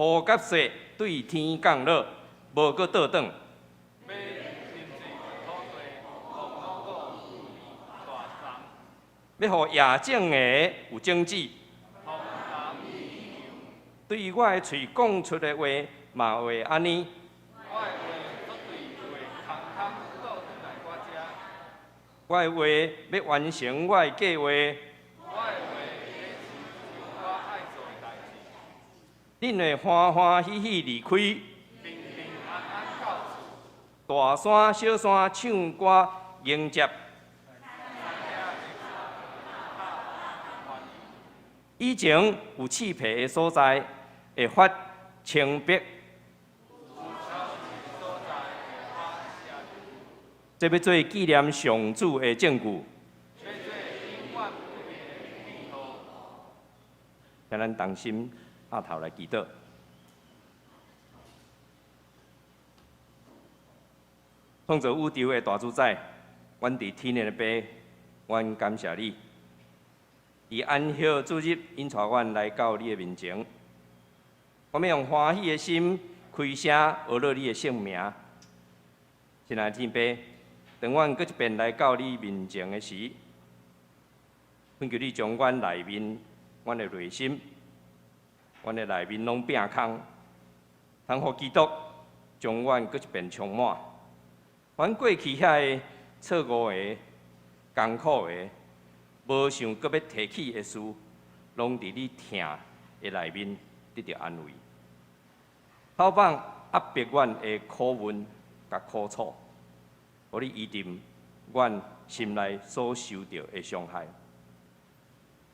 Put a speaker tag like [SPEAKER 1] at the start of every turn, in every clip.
[SPEAKER 1] 雨佮雪對天降落，無閣倒轉。
[SPEAKER 2] 欲浸水土地，予五穀大欉。
[SPEAKER 1] 欲予野種的有種子。
[SPEAKER 2] 通南
[SPEAKER 1] 對我的喙講出的話，嘛會按呢。
[SPEAKER 2] 我的話煞對話空空倒轉來我遮。
[SPEAKER 1] 我的話欲完成我的計劃。
[SPEAKER 2] 我的話欲成就我愛做的代誌。
[SPEAKER 1] 恁會歡歡喜喜離開。
[SPEAKER 2] 平平安安到厝。
[SPEAKER 1] 大山小山唱歌迎接。
[SPEAKER 2] 山頂
[SPEAKER 1] 以前有刺皮的所在，會發青碧。
[SPEAKER 2] 有所在會發石榴。
[SPEAKER 1] 這欲做紀念上主的證據。
[SPEAKER 2] 欲做永遠不滅的記號。
[SPEAKER 1] 請咱同心徛頭來祈禱。創造宇宙的大主宰，阮佇天的父，阮感謝你。佇安息主日，引帶阮來到你的面前。我欲用歡喜的心開聲呵咾你的聖名。親愛的天父，當阮閣一遍來到你面前的時，懇求你將阮內面、阮的內心、阮的內面攏摒空，通予基督將阮閣一遍充滿。阮過去遐个錯誤的、艱苦的、無想閣欲提起的事，攏佇你疼的內面得著安慰。透放壓迫阮的苦悶佮苦楚，予你醫治阮心內所受著的傷害。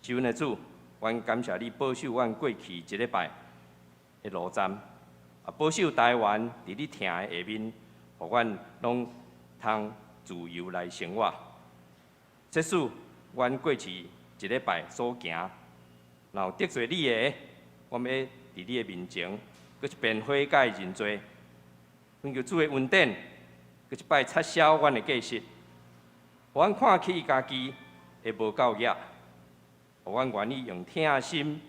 [SPEAKER 1] 是阮的主，阮感謝你保守阮過去一禮拜的路程，啊，保守台灣佇你疼的下面，予阮攏通自由來生活。即使阮過去一禮拜所行，若有得罪你的，我欲佇你的面前，閣一遍悔改認罪，懇求主的恩典，閣一擺擦消阮的過失，予阮看起家己的無夠額，予阮願意用疼心、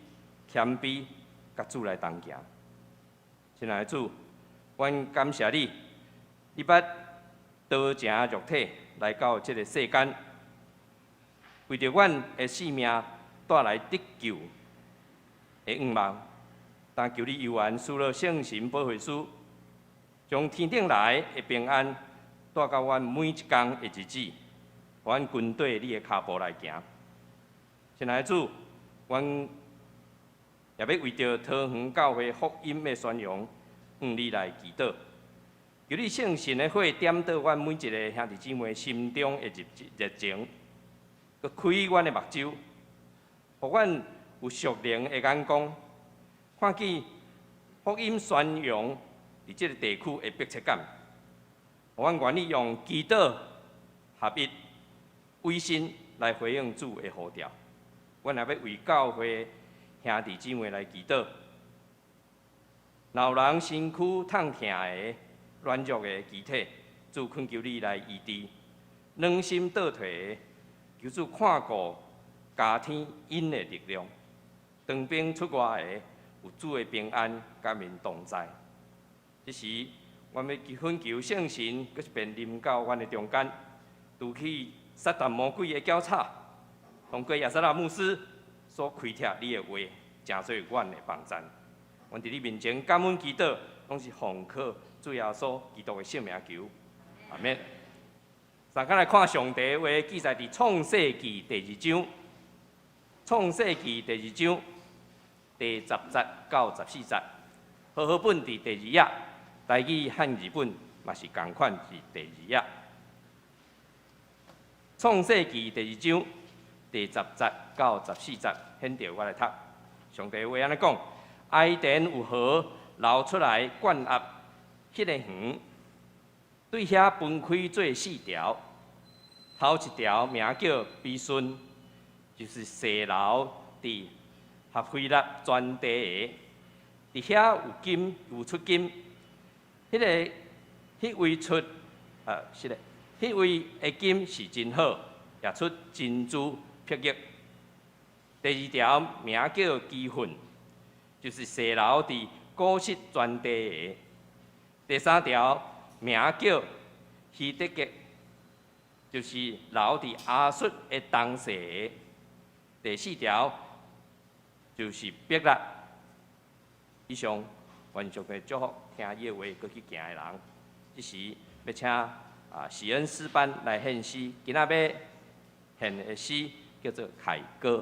[SPEAKER 1] 謙卑，佮主來同行。親愛的主，阮感謝你，你捌道成肉體來到這个世間，為著阮的性命帶來得救的願望。但求你猶原賜予聖神保惠師，將天頂來的平安帶到阮每一工的日子，予阮跟綴你的跤步來行。親愛的主，阮也欲為著桃園教會福音的宣揚，向你來祈禱。求你聖神的火點著阮每一个兄弟姊妹心中的熱情，閣開阮的目睭，予阮有屬靈的眼光，看見福音宣揚佇這个地區的迫切感，予阮願意用祈禱、合一、委身來回應主的呼召。阮也欲為教會兄弟姊妹來祈禱。若有人身軀痛疼的、軟弱的肢體，主懇求你來醫治；軟心倒退的，求主看顧加添𪜶的力量。當兵出外的，有主的平安佮𪜶同在。這時，阮欲懇求聖神，閣一遍臨到阮的中間，除去撒旦魔鬼的攪吵，通過亞撒拉牧師所開拓你的話，成做阮的幫贊。阮佇你面前感恩祈禱，攏是奉靠主耶穌基督的聖名求，阿們。大家來看上帝的話，記載佇創世記第二章。創世記第二章第10節到14節，和合本佇第二頁，台語漢字本嘛是仝款是第二頁。創世記第二章第10節到14節，現著我來讀。上帝話按呢講：埃甸有河流出來灌壓彼个園，對遐分開做四條，頭一條名叫比順，就是細流佇合菲拉全地的，佇遐有金有出金，彼个彼位出，啊是咧，彼位的金是真好，也出珍珠碧玉。第二條名叫基訓，就是細流佇古實全地的。第三條名叫希得革，就是流佇亞述的東勢的。第四條就是伯拉。以上，願上帝祝福聽伊的話，閣去行的人。這時欲請喜恩詩班來獻詩，今仔欲獻的詩叫做《凱歌》。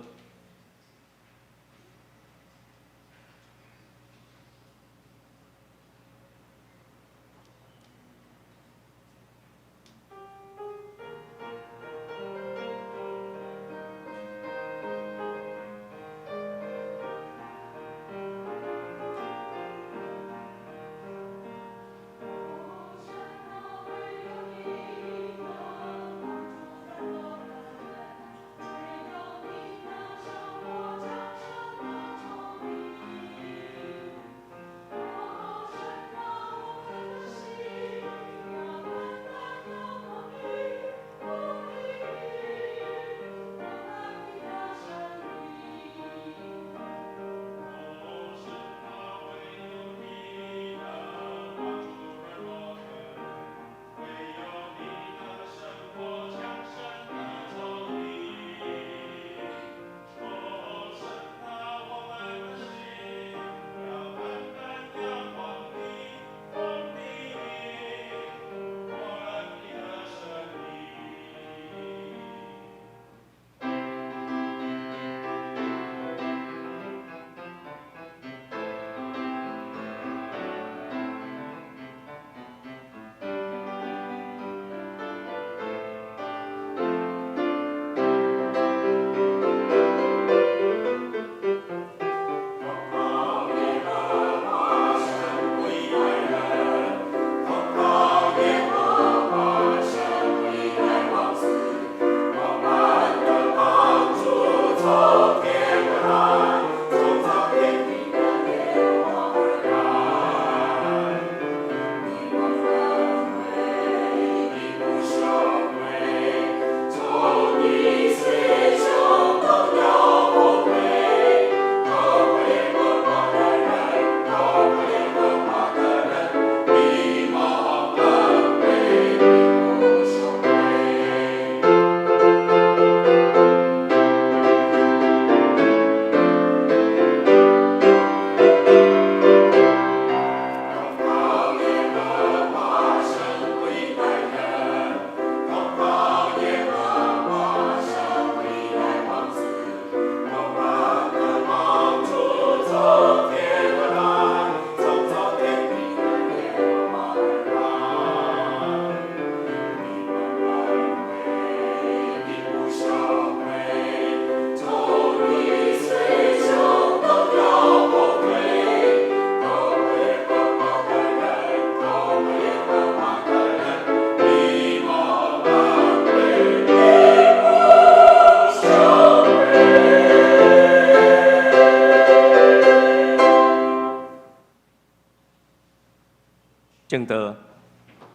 [SPEAKER 1] 證道，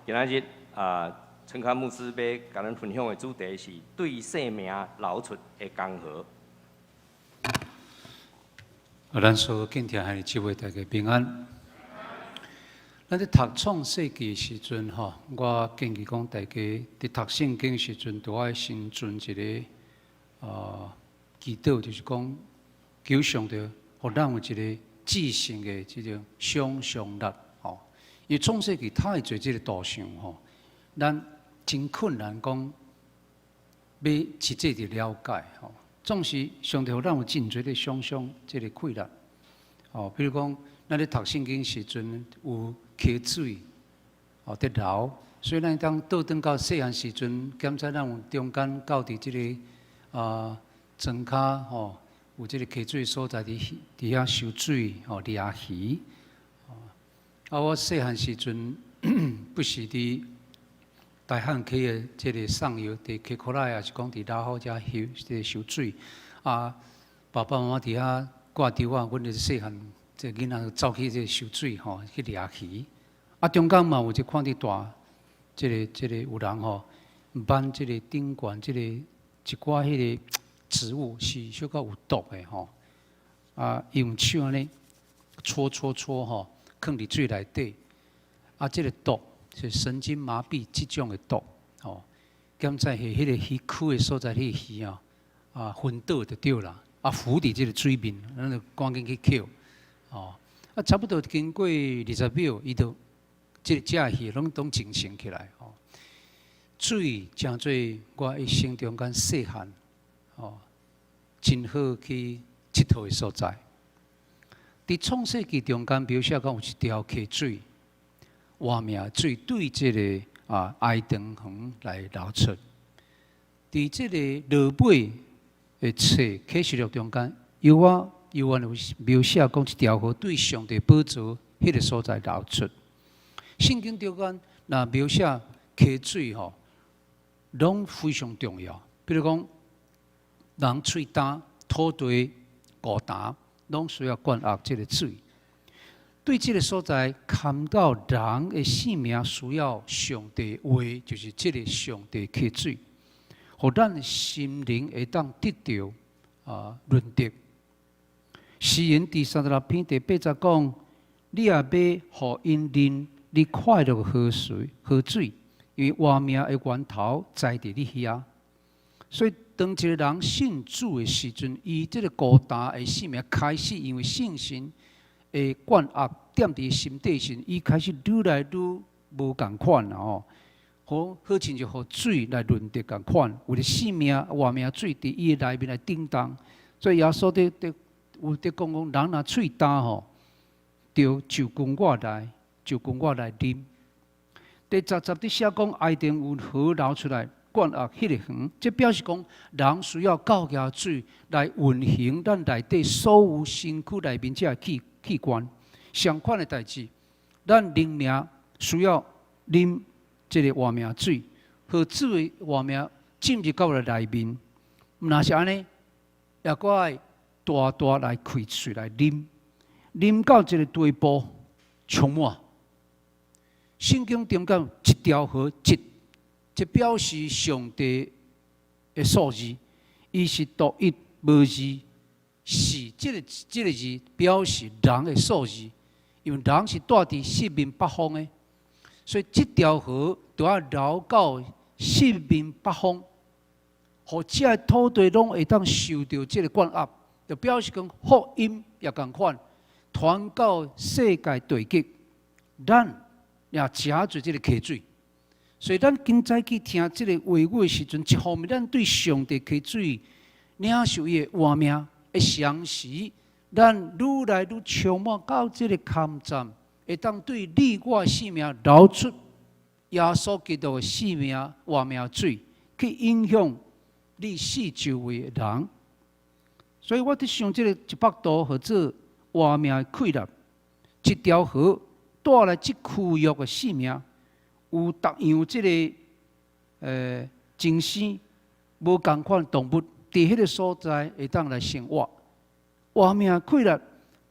[SPEAKER 1] 今仔日啊，陳康牧師欲共咱分享的主題是對生命流出的江河。
[SPEAKER 3] 啊，咱所有敬聽兄弟姊妹大家平安。咱佇讀創世記時陣吼，我建議講大家佇讀聖經時陣，都愛先存一个祈禱，就是講求上帝，予咱有一个知性的這種想像力吼。因為創世記太濟這个圖像吼，咱真困難講欲實際佇了解吼。總是上帝予咱有真濟的想像，這个氣力吼。比如講，咱咧讀聖經時陣有溪水哦佇流，所以咱當倒轉到細漢時陣，檢查咱有中間到佇這个莊跤吼，有這个溪水所在佇遐收水吼掠魚。啊，我細漢時陣不時佇大漢溪的這个上游，佇溪箍內，抑是講佇拉好遮收這个收水。啊，爸爸媽媽佇遐掛釣仔，阮就是細漢這囡仔走去這个收水吼，去掠魚。啊，中間嘛有一看佇大，這个有人吼，挽這个頂懸這个一寡彼个植物是小可有毒的吼。啊，伊用手按呢，搓搓搓吼，囥佇水內底。啊，這个毒是神經麻痹這種的毒，吼。檢查彼彼個魚蛆的所在，彼个魚啊，啊昏倒就對啦，啊浮佇這个水面，咱就趕緊去抾，哦。啊，差不多經過20秒，伊就這個隻魚攏總清醒起來，吼。水成做我一生中間細漢，吼，真好去𨑨迌的所在。佇創世記中間描寫講有一條溪水，活命水對這个啊伊甸園來流出。佇這个落尾的冊啟示錄中間，約翰有描寫講一條河對上帝寶座彼個所在流出。聖經中間若描寫溪水吼，攏非常重要。比如講，人喙焦、土地孤焦，攏需要灌壓這个水。對這个所在看到人的性命需要上帝話，就是這个上帝溪水，予咱心靈會當得著啊潤澤。詩人第36篇第8節講：你若欲予𪜶啉你快樂河水，因為活命的源頭在佇你遐。所以當一个人信主的時陣，伊這个孤焦的生命開始，因為聖神的灌壓踮佇心底時，伊開始愈來愈無仝款啦吼。好好親像予水來潤澤仝款，有個生命活命水佇伊的內面來叮當。所以耶穌佇有佇講講，人若喙焦吼，著就近我來，就近我來啉。第10節佇寫講，伊甸有河流出來灌壓彼個園，這表示講人需要到遐水來運行咱內底所有身軀內面這个器官。相款的代誌，咱靈命需要啉這个活命水，予水的活命進入到了內面。若是按呢，也閣愛大大來開喙來啉，啉到這个地步充滿。聖經中間一條河一，這表示上帝的數字，伊是獨一無二，是這个字表示人的數字，因為人是住佇四面八方的，所以這條河都要流到四面八方，予這个土地攏會當受著這个灌壓，就表示講福音也仝款，傳到世界地極，咱也誠濟這个溪水，所以咱今早去聽這个話語的時陣，一方面咱對上帝溪水領受伊的活命的同時，咱愈來愈充滿到這个坎站，會當對你我的生命流出耶穌基督的生命活命水，去影響你四周圍的人。所以我佇想這个一幅圖，號做活命的氣力，一條河帶來這區域的生命，有逐樣這个精神無仝款動物，佇彼个所在會當來生活。活命氣力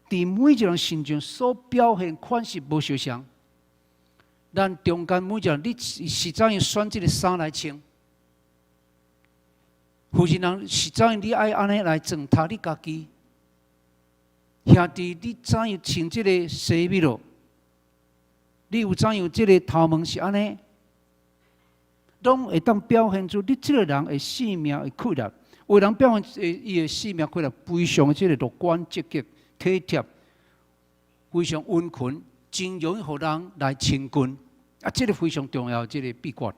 [SPEAKER 3] 佇每一個人身上所表現款式無相像。咱中間每一個人，你是怎樣選這个衫來穿？負責人是怎樣？你愛按呢來裝束你家己？兄弟，你怎樣穿這个西米露？你有怎樣這个頭毛是按呢？攏會當表現出你這个人的生命的氣力。有人表現伊的生命氣力非常的這个樂觀積極、體貼，非常溫馨，真容易予人來親近。啊，這个非常重要，這个秘訣。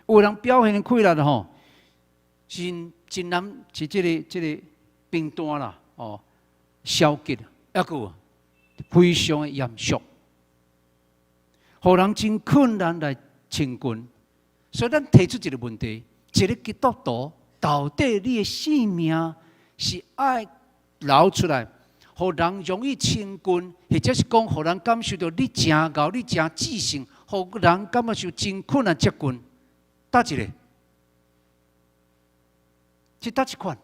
[SPEAKER 3] 有人表現的氣力吼，真真難是這个平淡啦，哦，消極，抑閣有非常的嚴肅，予人真困難來親近。所以咱提出一个問題：一个基督徒到底你的生命是愛流出來，予人容易親近，或者是講予人感受著你誠𠢕、你誠自信，予人感覺受真困難接近？佗一个？這佗一款？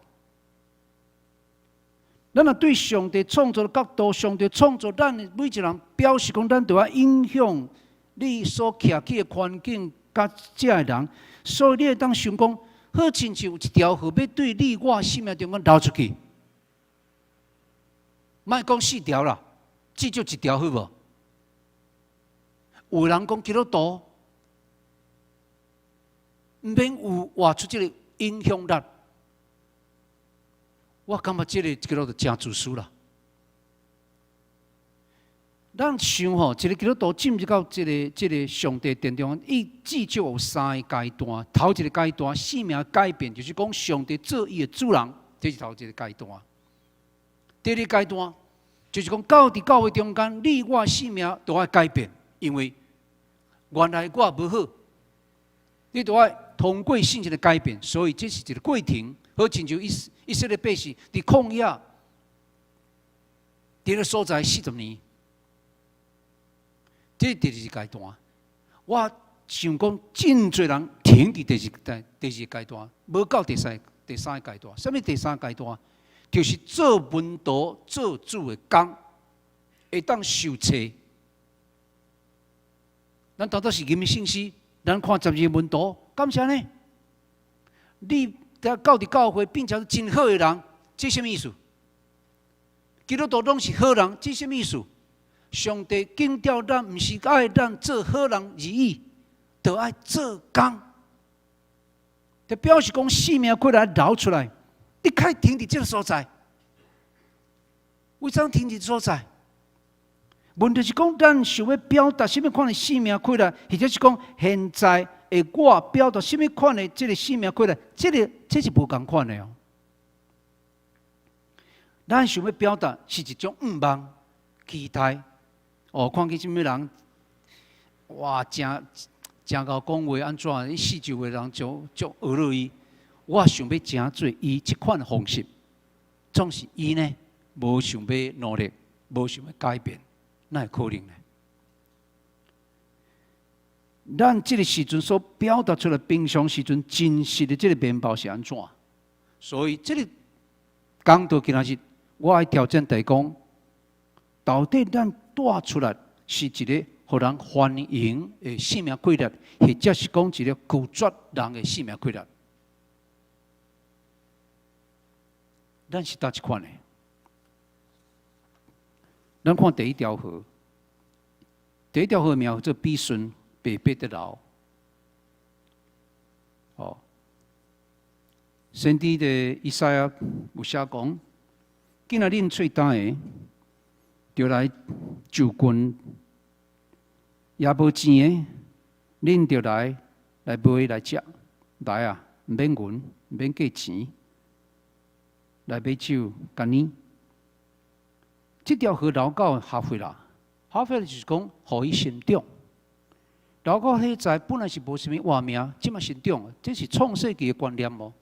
[SPEAKER 3] 咱若對上帝創造的角度，上帝創造咱每一個人，表示講咱著愛影響你所徛起的環境佮遮的人，所以你會當想講，好親像有一條河欲對你我生命中間流出去，莫講四條啦，至少一條好無？有人講基督徒毋免有活出這个影響力，我感覺這个基督徒誠自私啦。咱想吼，一个基督徒進入到這个上帝殿中，伊至少有三个階段。頭一个階段，生命改變，就是講上帝做伊的主人，這是頭一个階段。第二階段，就是講到佇教會中間，你我生命都愛改變，因為原來我無好，你都愛通過聖靈的改變，所以這是一个過程。好親像以色列百姓佇曠野，佇个所在四十年。這是第二階段，我想講真濟人停佇第二階段，無到第三個階段。啥物第三階段？就是做門徒、做主的工，會當受冊。咱當作是吟聖詩，咱看12個門徒，敢是按呢？你到佇教會變成真好的人，這啥物意思？基督徒攏是好人，這啥物意思？上帝揀召咱，毋是愛咱做好人而已，著愛做工。就表示講生命過來流出來，你較停佇這个所在。為怎停佇這所在？問題是講，咱想欲表達啥物款的生命氣力，或者是講現在的我表達啥物款的這个生命氣力，這是無仝款的哦。咱想欲表達是一種願望、期待。哦，看見啥物人，哇，誠誠𠢕講話按怎？四周的人就足學落伊。我想欲成做伊這款方式，總是伊呢無想欲努力，無想欲改變，哪會可能呢？咱這个時陣所表達出來，平常時陣真實的這个面貌是按怎？所以這个講道今仔日，我愛挑戰大家講，到底咱帶出來是一个予人歡迎的生命氣力，或者是講一个拒絕人的生命氣力？咱是佗一款的？咱看第一條河，第一條河名叫做比順，白白的流。哦，先知的以賽亞有寫講，今仔恁喙焦的，就來就近；也無錢的，恁就來買來食。來啊，毋免銀，毋免計錢，來買酒、干奶。這條河流到哈腓拉，哈腓拉就是講，予伊成長。流到彼在本來是無啥物活命，這馬成長，這是創世紀的觀念無？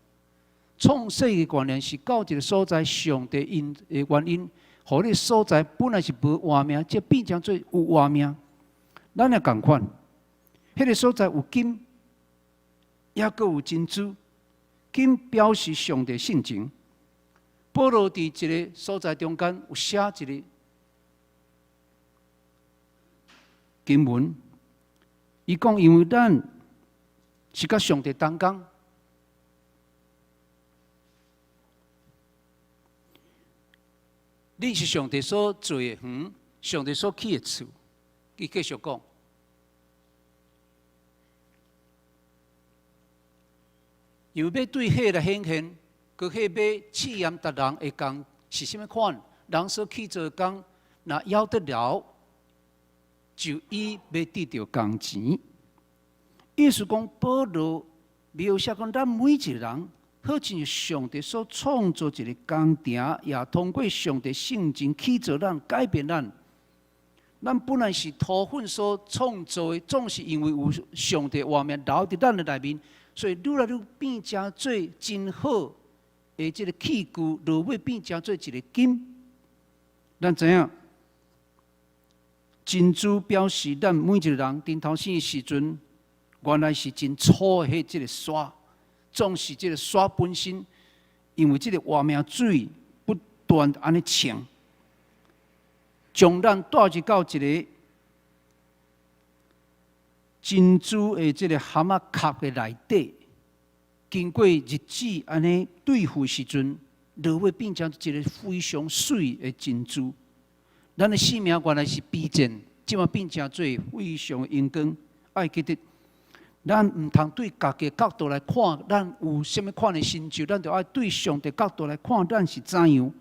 [SPEAKER 3] 創世紀的觀念是到一个所在，上帝因的原因，予彼所在本來是無活命，這變成做有活命。咱也仝款，彼个所在有金，抑閣有珍珠，金表示上帝性情。保羅佇一个所在中間有寫一个經文，伊講因為咱是佮上帝同工，你是上帝所做的園，上帝所起的厝。伊繼續講，因為欲對火來顯現，閣彼欲試驗逐人的工是啥物款？人所去做的工，若枵得牢，就以欲得著工錢。意思講，保羅描寫講，咱每一個人，好親像上帝所創造一个工廠，也通過上帝聖靈去造咱、改變咱。咱本來是土粉所創造的，總是因為有上帝活命留佇咱的內面，所以愈來愈變成做真好的這个器具，落尾變成做一个金。咱知影，珍珠表示咱每一个人頂頭生的時陣，原來是真粗的彼這个沙，總是這个沙本身，因為這个活命水不斷按呢沖，將咱帶入到一个珍珠的這个蚶仔殼的內底，經過日子按呢對付時陣，落尾變成一个非常媠的珍珠。咱的生命原來是卑賤，這馬變成做非常榮光。愛記得，咱毋通對家己角度來看，咱有啥物款的成就，咱就愛對上帝角度來看，咱是怎樣。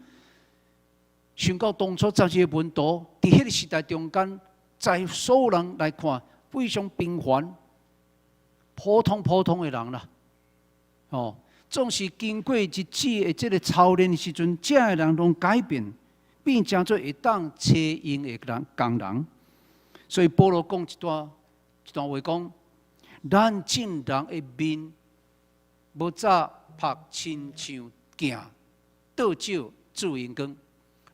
[SPEAKER 3] 想到當初十二個門徒，佇彼個時代中間，在所有人來看，非常平凡、普通普通的人啦。哦，總是經過日子的這個操練的時陣，這个人攏改變，變成做會當差用的人工人。所以保羅講一段話講：咱眾人的面無早曝親像鏡，倒照主榮光，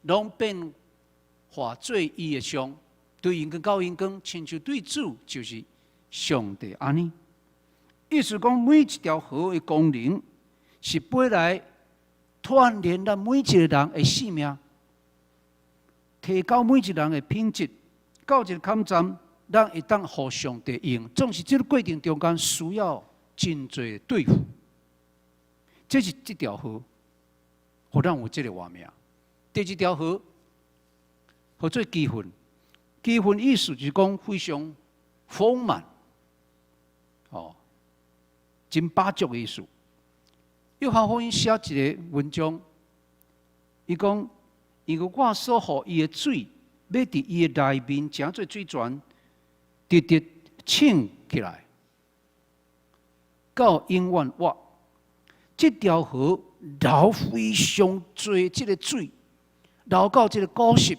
[SPEAKER 3] 攏變化做伊的像，對榮光到榮光，親像對主就是上帝按呢。意思講，每一條河的功能是飛來鍛鍊咱每一個人的生命，提高每一個人的品質，到一個坎站，咱會當予上帝用。總是這個過程中間需要真濟對付。這是這條河，予咱有這個畫面。第二條河，號做基訓。基訓意思就是講非常豐滿，哦，真飽足的意思。約翰福音寫一個文章，伊講，因為我所予伊的水，欲佇伊的內面成做水泉，直直衝起來，到永遠活。這條河流非常濟這個水，流到這個果實，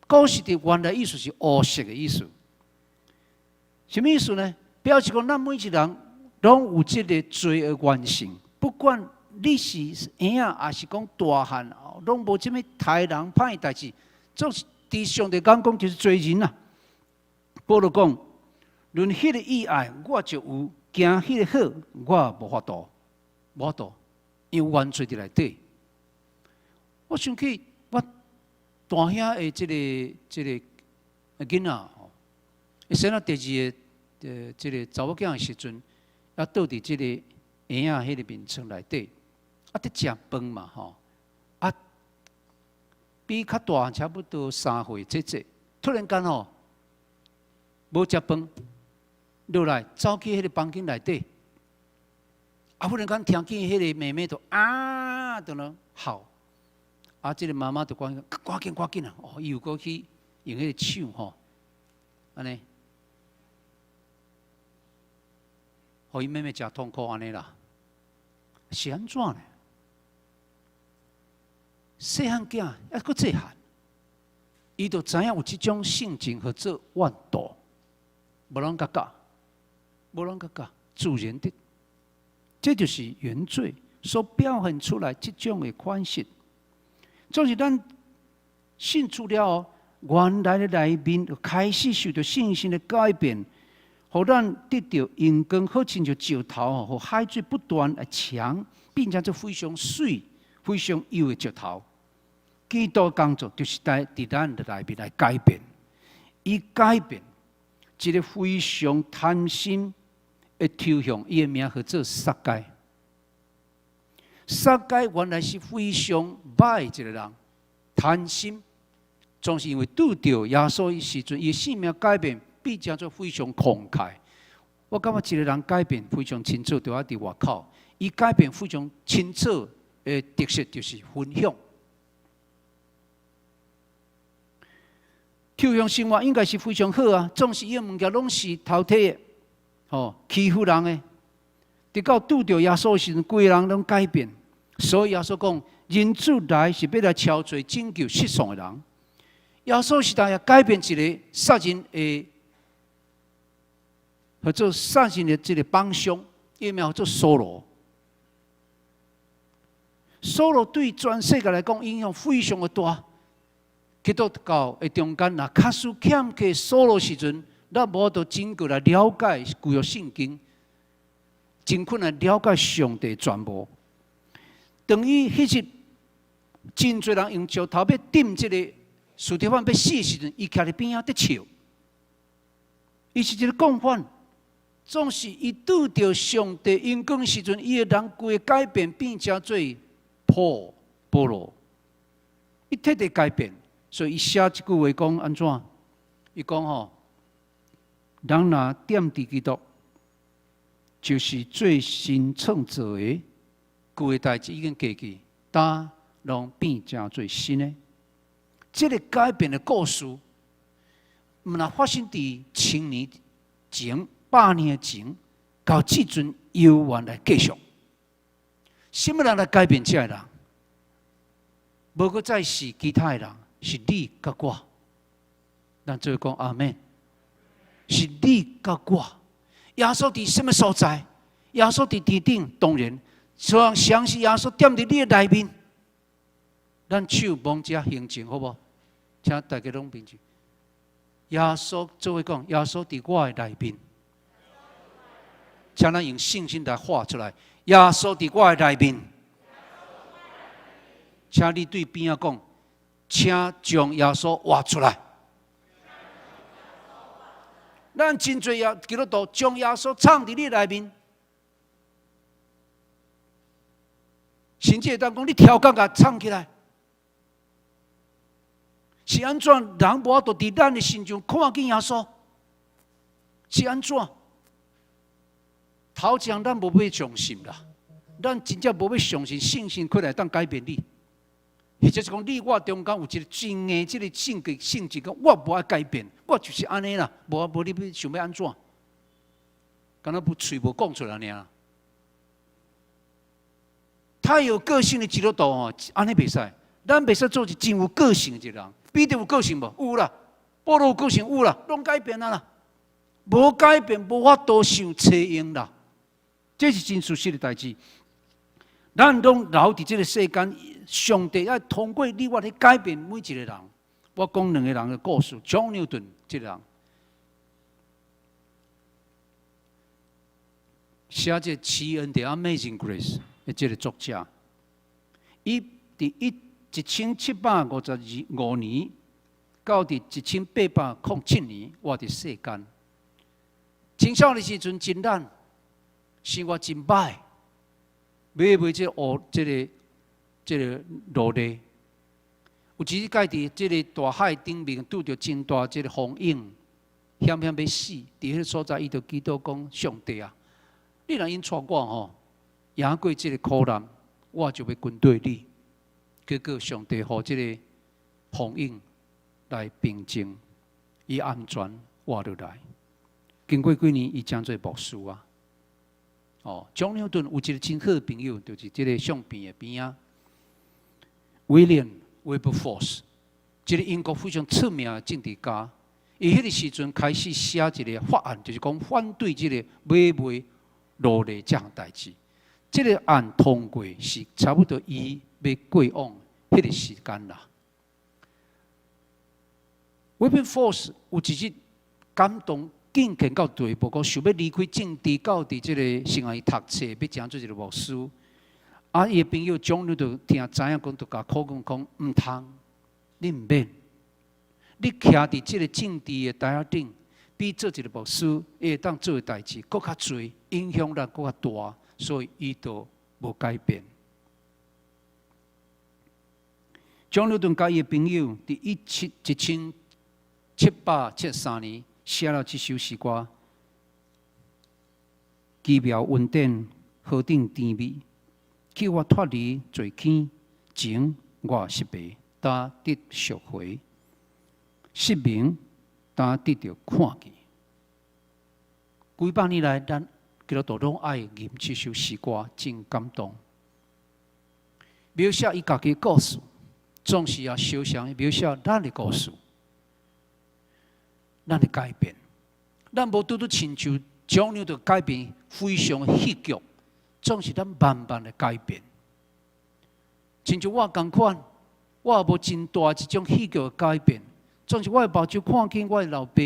[SPEAKER 3] 果實的原來意思是烏色的意思。什麼意思呢？表示講咱每一個人攏有這個罪的原性，不管你是嬰仔，抑是講大漢，攏無啥物刣人歹代誌，總是佇上帝眼光就是罪人啊。保羅講，論彼個意愛，我就有；行彼個好，我無法度，無法度，因為原罪佇內底。我想起我大兄的這個囡仔吼，伊生了第二個這個查某囝的時陣，啊，倒佇這個嬰仔彼個眠床內底，啊，佇食飯嘛吼，啊，比較大差不多3歲這這，突然間吼，無食飯，落來走去彼個房間內底，啊，忽然間聽見彼個妹妹就啊，就咧哭，啊，這個媽媽就趕趕緊趕緊啊！哦，伊又閣去用彼個手吼，按呢，予伊妹妹誠痛苦按呢啦，是按怎呢？細漢囝猶閣細漢，伊就知影有這種性情號做怨妒，無人共教，無人共教，自然的，這就是原罪所表現出來這種的款式。總是咱信主了後，原來的內面就開始受著信心的改變，予咱得著榮光，好親像石頭吼，予海水不斷來沖，變成做非常媠、非常幼的石頭。基督工作就是在佇咱的內面來改變，伊改變一個非常貪心的抽象，伊的名號做撒該。撒該原來是非常歹一個人，貪心，總是因為拄著耶穌的時陣，伊的生命改變，變成做非常慷慨。我感覺一個人改變非常清楚，就愛佇外口，伊改變非常清楚的特色就是分享。抽象生活應該是非常好啊，總是伊的物件攏是偷提的，吼，欺負人的。直到拄著耶穌的時陣，規个人攏改變。所以耶穌講，人子來是欲來召找拯救失喪的人。耶穌時代也改變一個殺人的，號做殺人的這個幫兇，伊名號做掃羅。掃羅對全世界來講影響非常的大。基督教的中間，若假使欠缺掃羅時陣，咱無法度真確來了解舊約聖經，真困難了解上帝全部。當伊彼日真濟人用石頭欲擲這個司提反欲死的時陣，伊徛佇邊仔佇笑。伊是一個共犯，總是伊拄著上帝榮光時陣，伊的人規個改變，變成做保羅。伊徹底改變，所以伊寫這句話講按怎？伊講吼，人若踮佇基督，就是做新創造的，舊的代誌已經過去，焦攏變成做新的。這个改變的故事，毋若發生佇千年前、百年前，到這陣猶原來繼續。啥物人來改變這个人？無閣再是其他的人，是你佮我。咱做伙講阿們，是你佮我。耶穌佇啥物所在？耶穌佇天頂，當然，所以相信耶穌踮佇你的內面。咱手摸這平靜，好無？請大家攏平靜。耶穌做伙講，耶穌佇我的內面，請咱用信心來喊出來。耶穌佇我的內面，請你對邊仔講，請將耶穌活出來。咱真濟耶基督徒將耶穌藏佇你內面，甚至會當講你超工共藏起來，是按怎人無法度佇咱的身上看見耶穌？是按怎？頭前咱無欲相信啦，咱真正無欲相信信心起來當改變你，或者是講你我中間有一個真硬這个性格性質，講我無愛改變，我就是按呢啦，無無你欲想欲按怎？敢若無喙無講出來爾。太有個性的基督徒吼，按呢袂使，咱袂使做一真有個性的一個人。彼得有個性無？有啦。保羅有個性有啦，攏改變啊啦。無改變，無法度受冊用啦。這是真事實的代誌。咱攏留佇這个世間，上帝愛通過你我來改變每一個人。我講兩個人的故事，John Newton 這个人寫這個奇恩的《Amazing Grace》的這个作者，伊佇1752年到佇1807年活佇世間。青少年時陣真懶，生活真歹，買賣這個烏這个這个奴隸。有一日，佇這个大海頂面拄著真大這个風湧，險險欲死。佇彼个所在，伊就祈禱講：上帝啊，你若應帶我吼，贏過這个苦難，我就欲跟綴你。結果上帝予這个風湧來平靜，伊安全活落來。經過幾年，伊成做牧師啊。哦，蔣牛頓有一个真好的朋友，就是這个相片的邊仔，William Wilberforce，這个英國非常出名的政治家。伊彼个時陣開始寫一个法案，就是講反對這个買賣奴隸這項代誌。這个案通過是差不多伊欲過往彼个時間啦。Wilberforce 有一日感動敬虔到地步，講想欲離開政治，到佇這个神學院讀冊，欲成做一个牧師。啊，伊的朋友蔣牛就聽知影講，就共苦講講，毋通，你毋免，你徛佇這个政治的台仔頂，比做一个牧師會當做的代誌閣較濟，影響力閣較大，所以伊就無改變。蔣牛頓佮伊的朋友佇1773年寫了這首詩歌，奇妙恩典何等甜美，救我脫離罪坑，前我失迷，焦得贖回，失明，焦得著看見。幾百年來，咱基督徒攏愛吟這首詩歌，真感動。描寫伊家己的故事，總是也相像描寫咱的故事。咱的改變，咱無拄拄親像蔣牛的改變非常戲劇，總是咱慢慢的改變。親像我仝款，我也無真大一種戲劇的改變，總是我的目睭看見我的老爸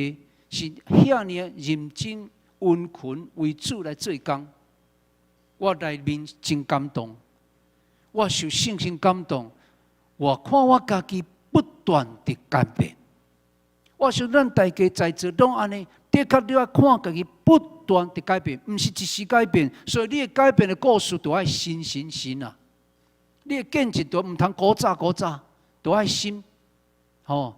[SPEAKER 3] 是遐爾認真殷勤為主來做工，我內面真感動，我受聖神感動，我看我家己不斷的改變。我想咱大家在座攏按呢，的確你愛看家己不斷的改變，毋是一時改變，所以你的改變的故事都愛新新新啊！你的見證都毋通古早古早，都愛新，吼。吼，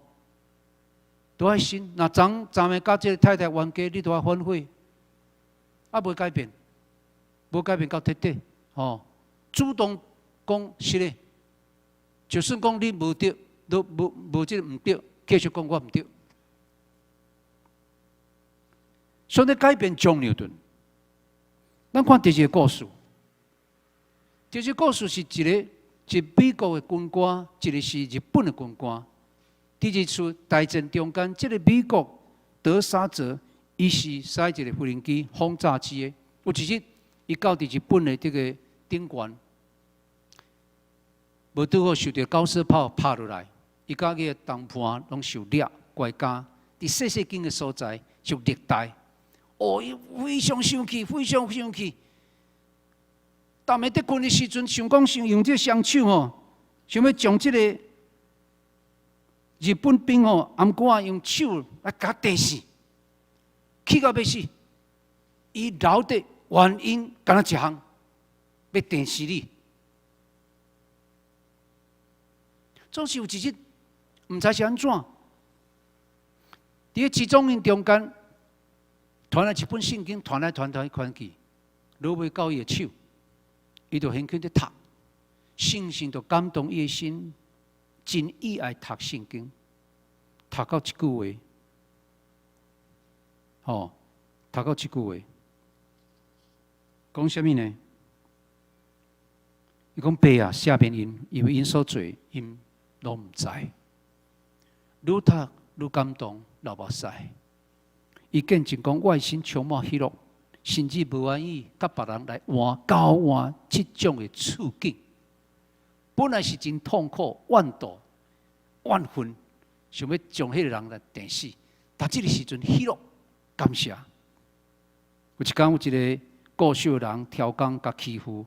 [SPEAKER 3] 都愛信。若昨昨暝佮這个太太冤家，你都愛反悔，啊，無改變，無改變到徹底，吼，主動講是咧，就算講你無對，都無無這个毋對，繼續講我毋對。上帝改變 John 牛頓。咱看第二个故事，第二个故事是一个一美國的軍官，一个是日本的軍官。第二次大戰中間，這个美國德沙澤，伊是駛一个飛行機轟炸機的。有一日，伊到佇日本的這个頂懸，無拄好受著高射炮拍落來，伊佮伊的同伴攏受掠關監，佇細細間的所在就虐待。哦，伊非常生氣，非常生氣。逐暝佇睏的時陣，想講想用這雙手吼，想欲將這个日本兵吼，頷頸用手來共電死，氣到欲死。伊留的原因敢若一項，欲電死你。總是有一日，毋知是按怎，佇咧集中營中間，傳來一本聖經，傳來傳傳傳去，落尾到伊的手，伊就興奮佇讀，聖神就感動伊的心，真意愛讀聖經，讀到一句話，吼，讀到這句話，講啥物呢？伊講爸啊，赦免𪜶，因為𪜶所做，𪜶攏毋知。愈讀愈感動，流目屎。伊見證講，我的心充滿喜樂，甚至無願意佮別人來換交換這種的處境。本來是真痛苦、怨妒、怨恨，想欲將彼个人來電死。但這个時陣喜樂、感謝。有一工有一个顧秀的人刁工共欺負，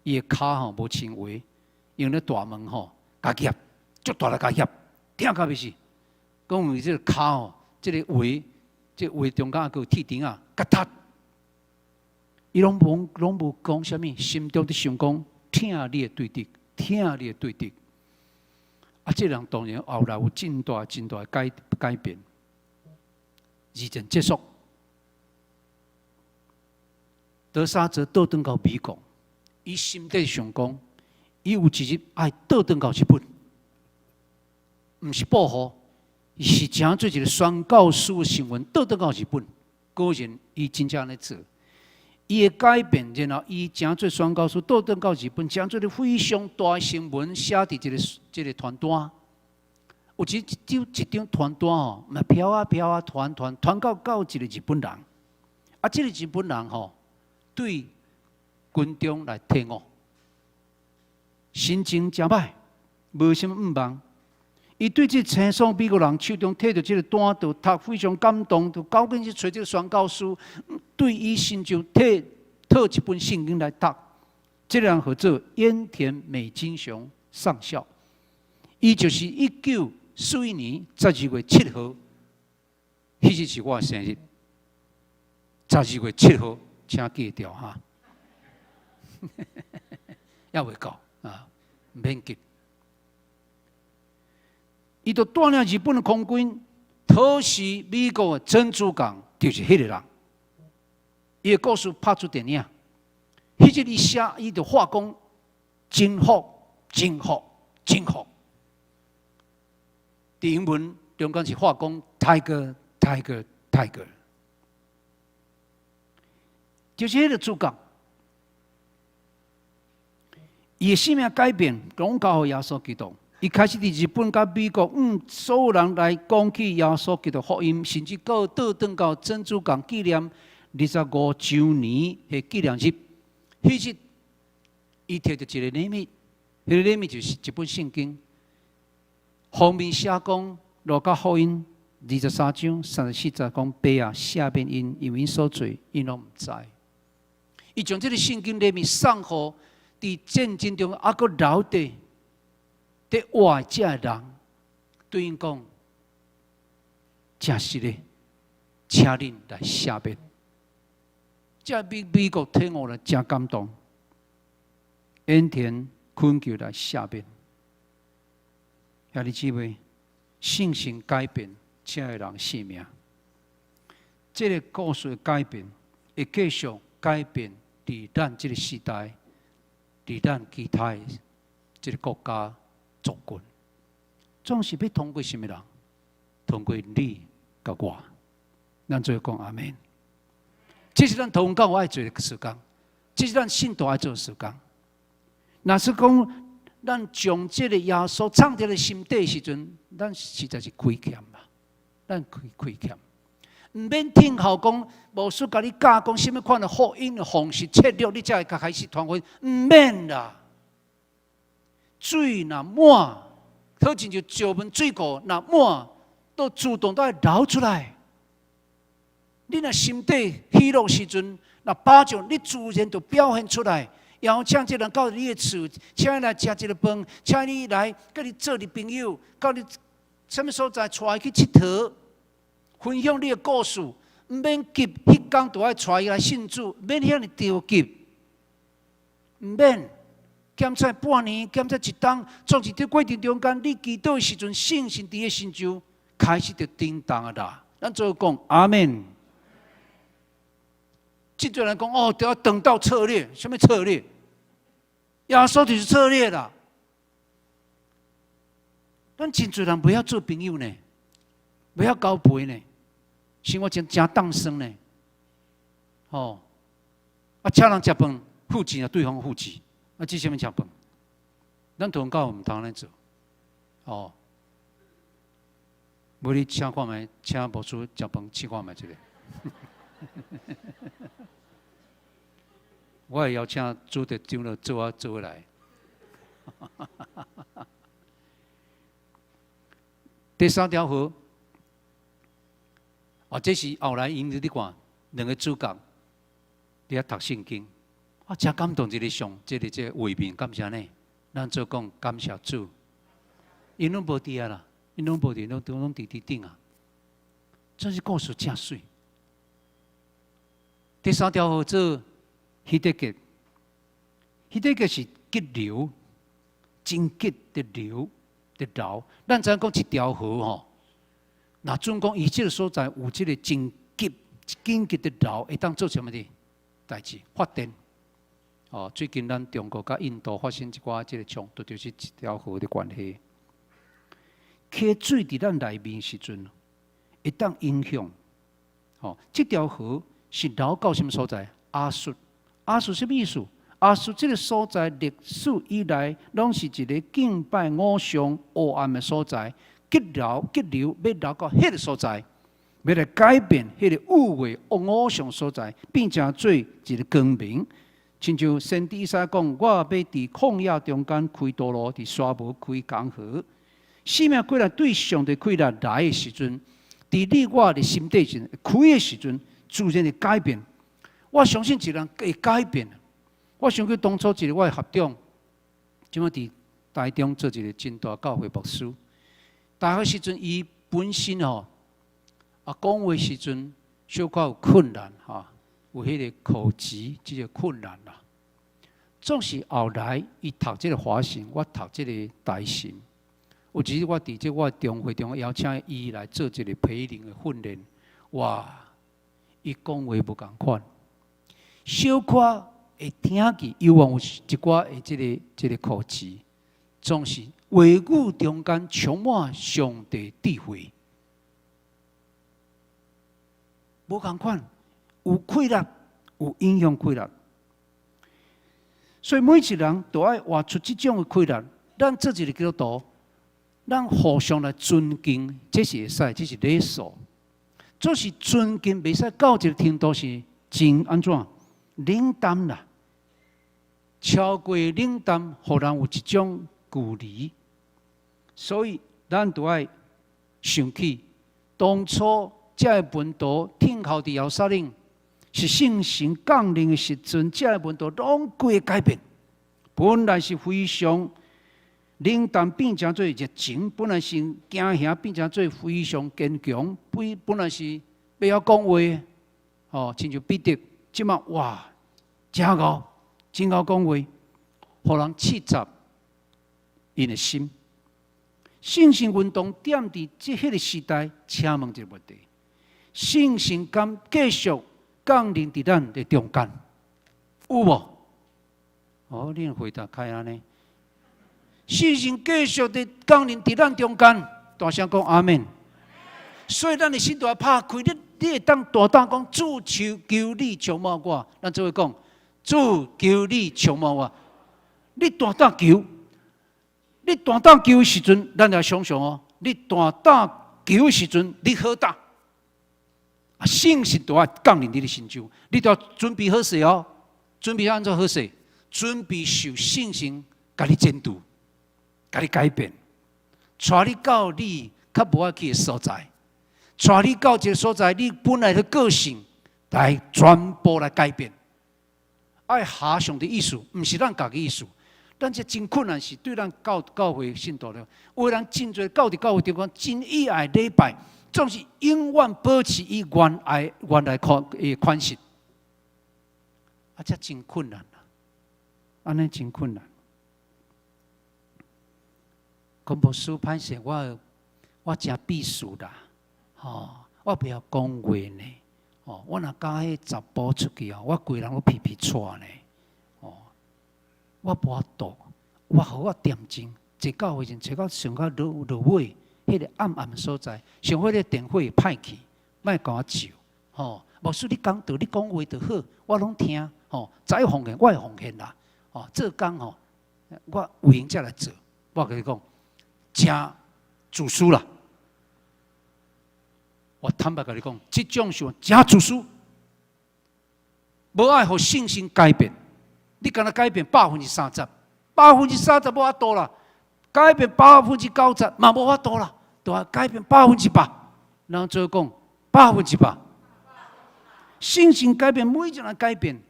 [SPEAKER 3] 伊的跤吼無穿鞋，用咧大門吼共夾，足大力共夾，疼到欲死。講因為這个跤吼，這个鞋，這個鞋中間猶閣有鐵釘仔，共踢。伊攏無攏無講啥物，心中佇想講，疼你的對敵，疼你的對敵。啊，這個人當然後來有真大真大的改改變。二戰結束，德沙澤倒轉到美國，伊心底想講，伊有一日愛倒轉到日本，毋是報復，是成做一个宣教師的身份倒轉到日本。果然，伊真正按呢做。伊的改變，然後伊成做宣教師，倒轉到日本，成做個非常大的新聞，寫佇這个這个傳單。有一張一張傳單吼，嘛飄啊飄啊，傳傳傳到到一个日本人。啊，這个日本人吼，對軍中來退伍，心情誠歹，無啥物願望。伊對這青爽美國人手中提著這个單，就讀非常感動，就趕緊去揣這个宣教師，對伊親像提討一本聖經來讀。這个人號做塩田美津雄上校，伊就是1941年12月7號，彼日是我的生日。十二月七號，請記著哈，猶未到啊，毋免急。伊就帶領日本的空軍偷襲美國的珍珠港，就是彼个人。伊的故事拍出電影，彼日伊寫，伊就話講征服、征服、征服。佇英文中間是話講 Tiger、Tiger、Tiger，就是彼个主角。伊的生命改變，攏交予耶穌基督。伊開始佇日本佮美國，所有人來講起耶穌基督福音，甚至閣倒轉到珍珠港紀念25週年的紀念日。彼日，伊提著一個禮物，彼個禮物就是一本聖經，封面寫講路加福音23章34節講爸啊，赦免𪜶，因為𪜶所做，𪜶攏毋知。伊將這个聖經禮物送予佇戰爭中猶閣留佇佇活的這个人，對𪜶講：誠實的，請恁來赦免。這美美國退伍人誠感動，塩田懇求來赦免。兄弟姊妹，信心改變這个人性命。這个故事的改變，會繼續改變佇咱這个時代，佇咱其他的這个國家族群，總是欲通過啥物人？通過你佮我，咱做伙講阿們。這是咱禱告愛做的事工，這是咱信徒愛做的事工。若是講咱將這个耶穌藏佇咧心底時陣，咱實在是虧欠嘛，咱虧虧欠。毋免聽候講牧師共你教講啥物款的福音的方式策略，你才會較開始傳福音。毋免啦，水若滿，好親像石門水庫若滿，都自動都會流出來。你若心底喜樂時陣，若飽足，你自然就表現出來。邀請這人到你的厝，請伊來食一个飯，請你來佮你做你朋友，到你啥物所在帶伊去𨑨迌，分享你的故事，毋免急，彼工就愛帶伊來信主，毋免遐爾著急，毋免檢查半年，檢查一冬，總是佇過程中間，你祈禱的時陣，信心佇伊心就開始就叮當啊啦。咱做伙講阿們。真濟人講哦，著愛等到策略，啥物策略？耶穌就是策略啦。咱真濟人袂曉做朋友呢，袂曉交陪呢，生活真誠當生呢。吼，啊，請人食飯付錢啊，對方付錢，啊，這啥物食飯？咱禱告毋通按呢做，哦。無你請看覓，請牧師食飯試看覓一下。我會邀請主席長老做啊做來。第三條河，哦，這是後來𪜶你看兩个主角佇遐讀聖經，我誠感動這个相，這个這个畫面，敢是按呢？咱做講感謝主，𪜶攏無佇啊啦，𪜶攏無佇，攏攏佇佇頂啊。這是故事誠媠。第三條河做希底結，希底結是急流，真急的流的流。咱知影講一條河吼，若準講伊這个所在有這个真急、緊急的流，會當做啥物的代誌？發電。哦，最近咱中國佮印度發生一寡這个衝突，就是這條河的關係。溪水佇咱內面時陣，會當影響。吼，這條河是流到啥物所在？亞述。亞述啥物意思？亞述這个所在歷史以來，攏是一个敬拜偶像黑暗的所在。急流急流欲流到彼个所在，欲來改變彼个污穢偶像所在，變成做一个光明。親像先知以賽亞講，我欲佇曠野中間開道路，佇沙漠開江河。生命過來對上帝開來來的時陣，佇你我的心底時開的時陣，自然會改變。我相信一個人會改變。我想起當初一个我的學長，這擺佇台中做一个真大教會牧師。大學時陣，伊本身吼啊講話時陣小可有困難吼，有彼个口吃這个困難啦。總是後來伊讀這个華神，我讀這个台神。有一日我佇這我中會中邀請伊來做一个培靈的訓練，哇！伊講話無仝款，小可會聽去，猶原有一寡的這个這个口吃，總是話語中間充滿上帝智慧，無仝款，有氣力，有影響氣力。所以每一個人都愛活出這種的氣力。咱做一个基督徒，咱互相來尊敬，這是會使，這是禮數。做是尊敬，袂使到一个程度是真按怎冷淡啦。超過冷淡，予人有一種距離。所以咱都愛想起當初這个門徒聽候佇耶路撒冷，是聖神降臨的時陣，這个門徒攏規個改變。本來是非常冷淡，變成做熱情；本來是驚嚇，變成做非常堅強。本本來是袂曉講話，吼，親像彼得，這擺哇，真𠢕，真𠢕講話，予人刺責𪜶的心。聖神運動踮佇這彼個時代，請問一個問題：聖神敢繼續降臨佇咱的中間？有無？哦，恁回答較按呢？聖神繼續的降臨佇咱中間，大聲講阿們。所以咱的心都愛拍開，你會當大膽講，主求求你充滿我，咱做伙講，主求你充滿我。你大膽求，你大膽求的時陣，咱來想想哦。你大膽求的時陣，你好膽，啊，聖神都愛降臨你的心中，你都要準備好勢哦。準備按怎好勢？準備受聖神共你拯救，共你改變，帶你到你較無愛去的所在，帶你到一個所在，你本來的個性來全部來改變。愛合上帝意思，毋是咱家己意思。咱這真困難，是對咱教教會信徒了。有的人真濟教佇教會中間，真喜愛禮拜，總是永遠保持伊原來款的款式。啊，這真困難啊！按呢真困難。講牧師歹勢，我誠避暑啦，吼，我袂曉講話呢，吼，我若佮彼查埔出去哦，我規人攏皮皮剉呢，吼，我無法度，我予我恬靜，坐教會陣坐到上到落落尾，彼個暗暗所在，上好個電火歹去，莫共我照，吼。牧師你講道，你講話就好，我攏聽，吼，知奉獻，我會奉獻啦，吼，做工吼，我有閒才來做。我共你講，誠自私啦。我坦白共你講，這種想誠自私，無愛予聖神改變。你敢若改變30%，百分之三十無法度啦，改變90%嘛無法度啦，都愛改變百分之百。咱做講百分之百。聖神改變，每一個人改變。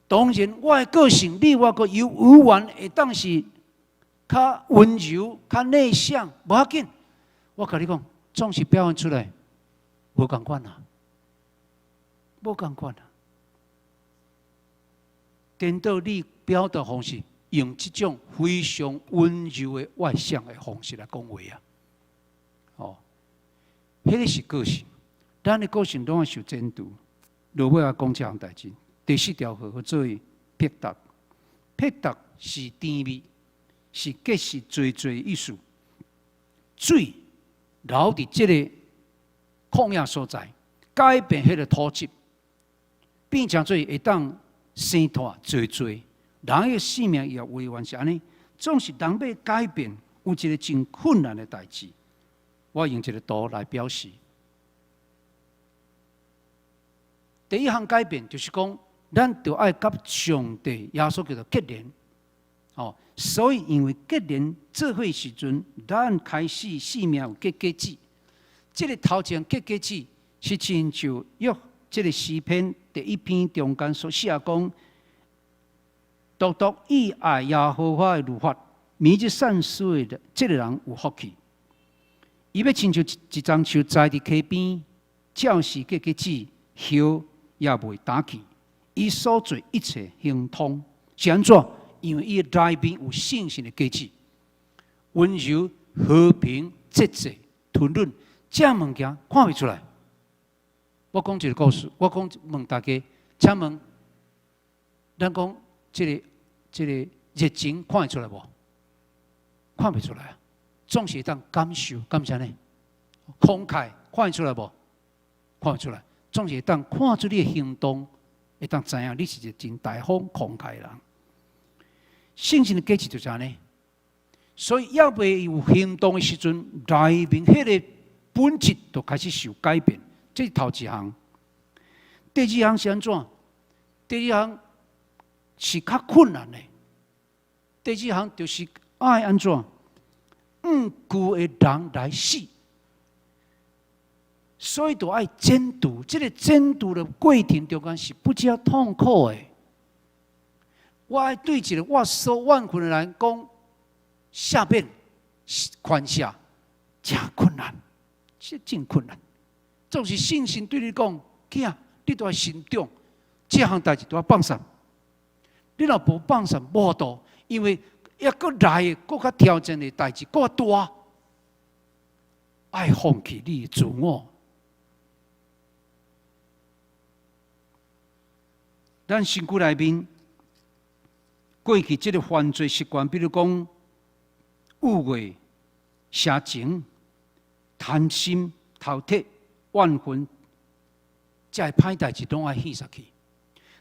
[SPEAKER 3] 當然，我的個性，你我閣有有緣會當是較溫柔、較內向，無要緊。我共你講，總是表現出來無仝款啊，無仝款啊。顛倒你表達方式，用這種非常溫柔的外向的方式來講話啊。哦，彼個是個性，咱的個性攏愛受拯救。落尾仔講這項代誌，第四條號叫做撇達，撇達是甜蜜，是結實濟濟意思。水流佇這個曠野所在，改變彼個土質，變成做會當生湠濟濟。人的生命也永遠是按呢，總是人欲改變，有一個真困難的代誌。我用一個圖來表示。第一項改變就是講，咱著愛佮上帝耶穌基督結連，哦，所以因為結連做伙時陣，咱開始生命有結果子。這個頭前結果子是親像約這個詩篇第一篇中間所寫講，獨獨倚愛耶和華的律法，每日善思的這個人有福氣。伊欲親像一樟樹栽佇溪邊，照時結果子，葉也袂焦去。伊所做一切亨通，是按怎？因為伊內面有聖神的果子，溫柔、和平、節制、吞忍，這物件看袂出來。我講一個故事，我講問大家，請問，咱講這個熱情看會出來無？看袂出來啊，總是會當感受，敢是按呢？慷慨看會出來無？看會出來，總是會當看出你的行動，會當知影你是一個真大方慷慨的人。聖神的果子就是按呢，所以猶未有行動的時陣，內面彼個本質就開始受改變。這是頭一項。第二項是按怎？第二項是較困難的。第二項就是愛按怎？向舊的人來死，所以就愛剪除。這個剪除的過程中間是不只痛苦的。我愛對一個我所怨恨的人講，赦免、寬赦，誠困難，這真困難。總是聖神對你講，囝，你都愛成長，這項代誌都愛放鬆。你若無放鬆，無法度，因為猶閣來的，閣較挑戰的代誌閣較大。愛放棄你的自我。咱身軀內面過去這个犯罪習慣，比如講誤會、邪情、貪心、偷竊、怨恨，這个歹代誌攏愛獻殺去。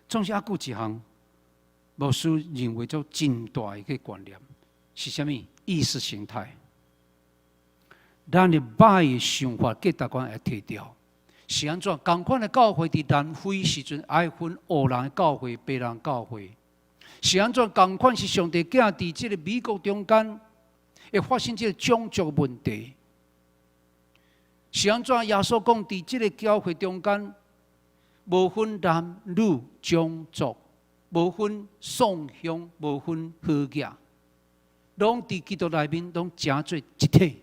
[SPEAKER 3] 總是猶閣有一項，牧師認為做真大的一個觀念是啥物？意識形態。咱的歹的想法、價值觀會提掉，是按怎？仝款的教會佇南非時陣，愛分黑人的教會、白人教會，是按怎？仝款是上帝囝佇這个美國中間會發生這个種族問題，是按怎？耶穌講佇這个教會中間，無分男女種族，無分喪鄉，無分好額，攏佇基督內面攏成做一體。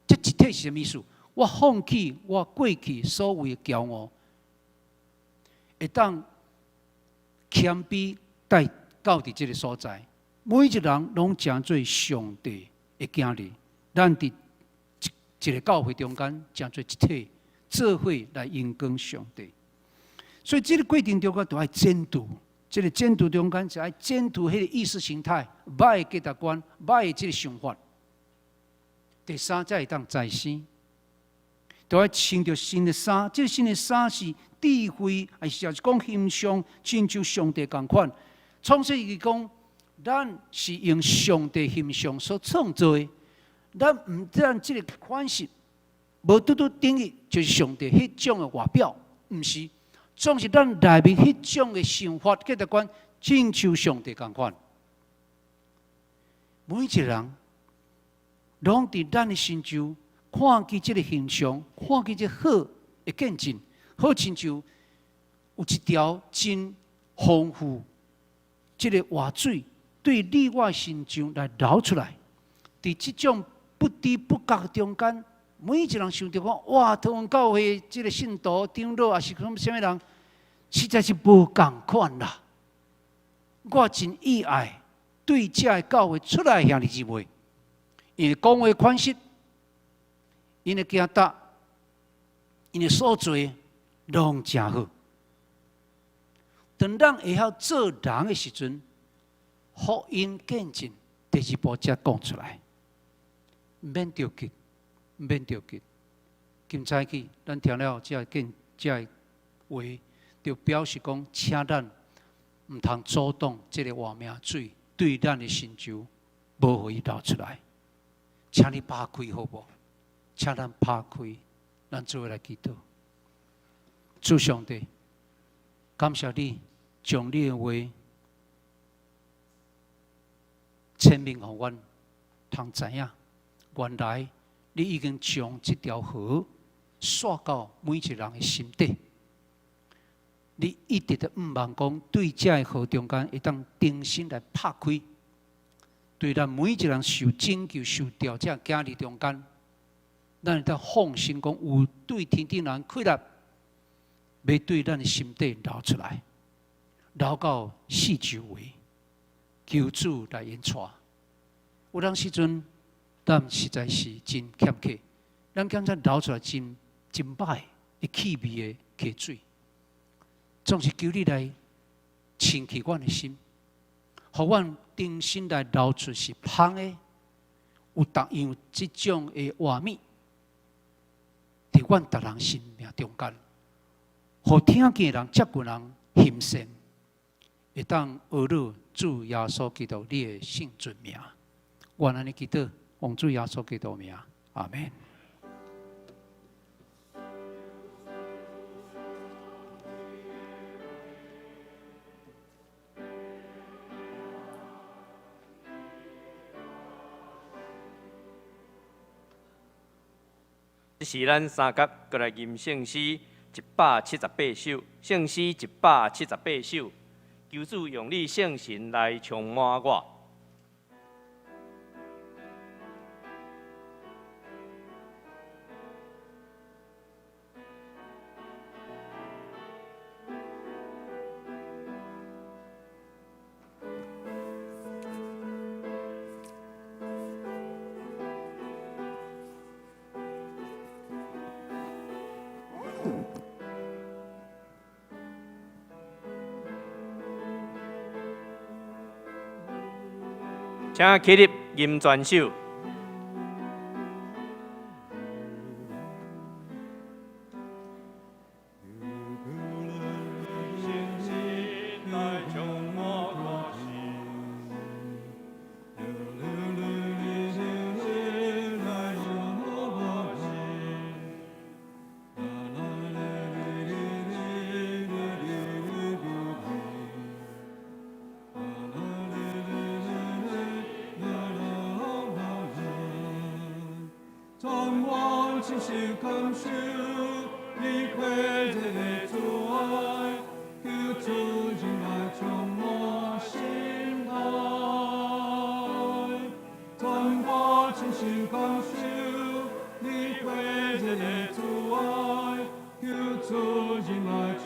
[SPEAKER 3] 這一體是啥物意思？我放棄我過去所謂的驕傲，會當謙卑帶到佇這个所在，每一個人攏成做上帝的囝兒。咱佇一個教會中間成做一體，做伙來榮光上帝。所以這个過程中間就愛剪除，這个剪除中間就愛剪除彼个意識形態、歹的價值觀、歹的這个想法。第三，才會當再生，就愛穿著新的衫。這个新的衫是智慧，還是就是講形象，親像上帝仝款。創世記講，咱是用上帝形象所創造的，咱毋但這个款式，無拄拄等於就是上帝彼種的外表，毋是，總是咱內面彼種的想法、價值觀，親像上帝仝款。每一個人。攏佇咱的身上看見這个形象，看見這好的見證，好親像有一條真豐富，這个活水對你我身上來流出來。佇這種不知不覺中間，每一個人想著講：哇，桃園教會這个信徒長老，抑是講啥物人，實在是無仝款啦。我真意外，對這个教會出來兄弟姊妹。𪜶講話款式，𪜶的行踏，𪜶的所做，攏誠好。當咱會曉做人的時陣，福音見證第二步才講出來，毋免著急，毋免著急。今早起，咱聽了這个見這个話，就表示講，請咱毋通阻擋這个活命水對咱的身上無予伊流出來。請你拍開好無？請咱拍開，咱做伙來祈禱。主上帝，感謝你將你的話顯明予阮通知影，原來你已經將這條河紲到每一個人的心底。你一直都毋望講，對這个河中間會當重新來拍開。對咱每一個人受拯救、受調這囝兒中間，咱會當放心講，有對天頂人氣力，欲對咱的心底流出來，流到四周圍，求主來引帶。有當時陣，咱實在是真欠缺，咱感覺流出來真真歹的氣味的溪水，總是求你來清氣阮的心，予阮重新來流出是芳的，有逐樣這種的活物，佇阮逐人生命中間，予聽見的人、接近人欣羨，會當學汝主耶穌基督你的聖尊名。我按呢祈禱，奉主耶穌基督名，阿門。
[SPEAKER 1] 這是咱三甲閣來吟聖詩178首，聖詩178首，求主用你聖神來充滿我。請起立吟全首。请坐，请坐。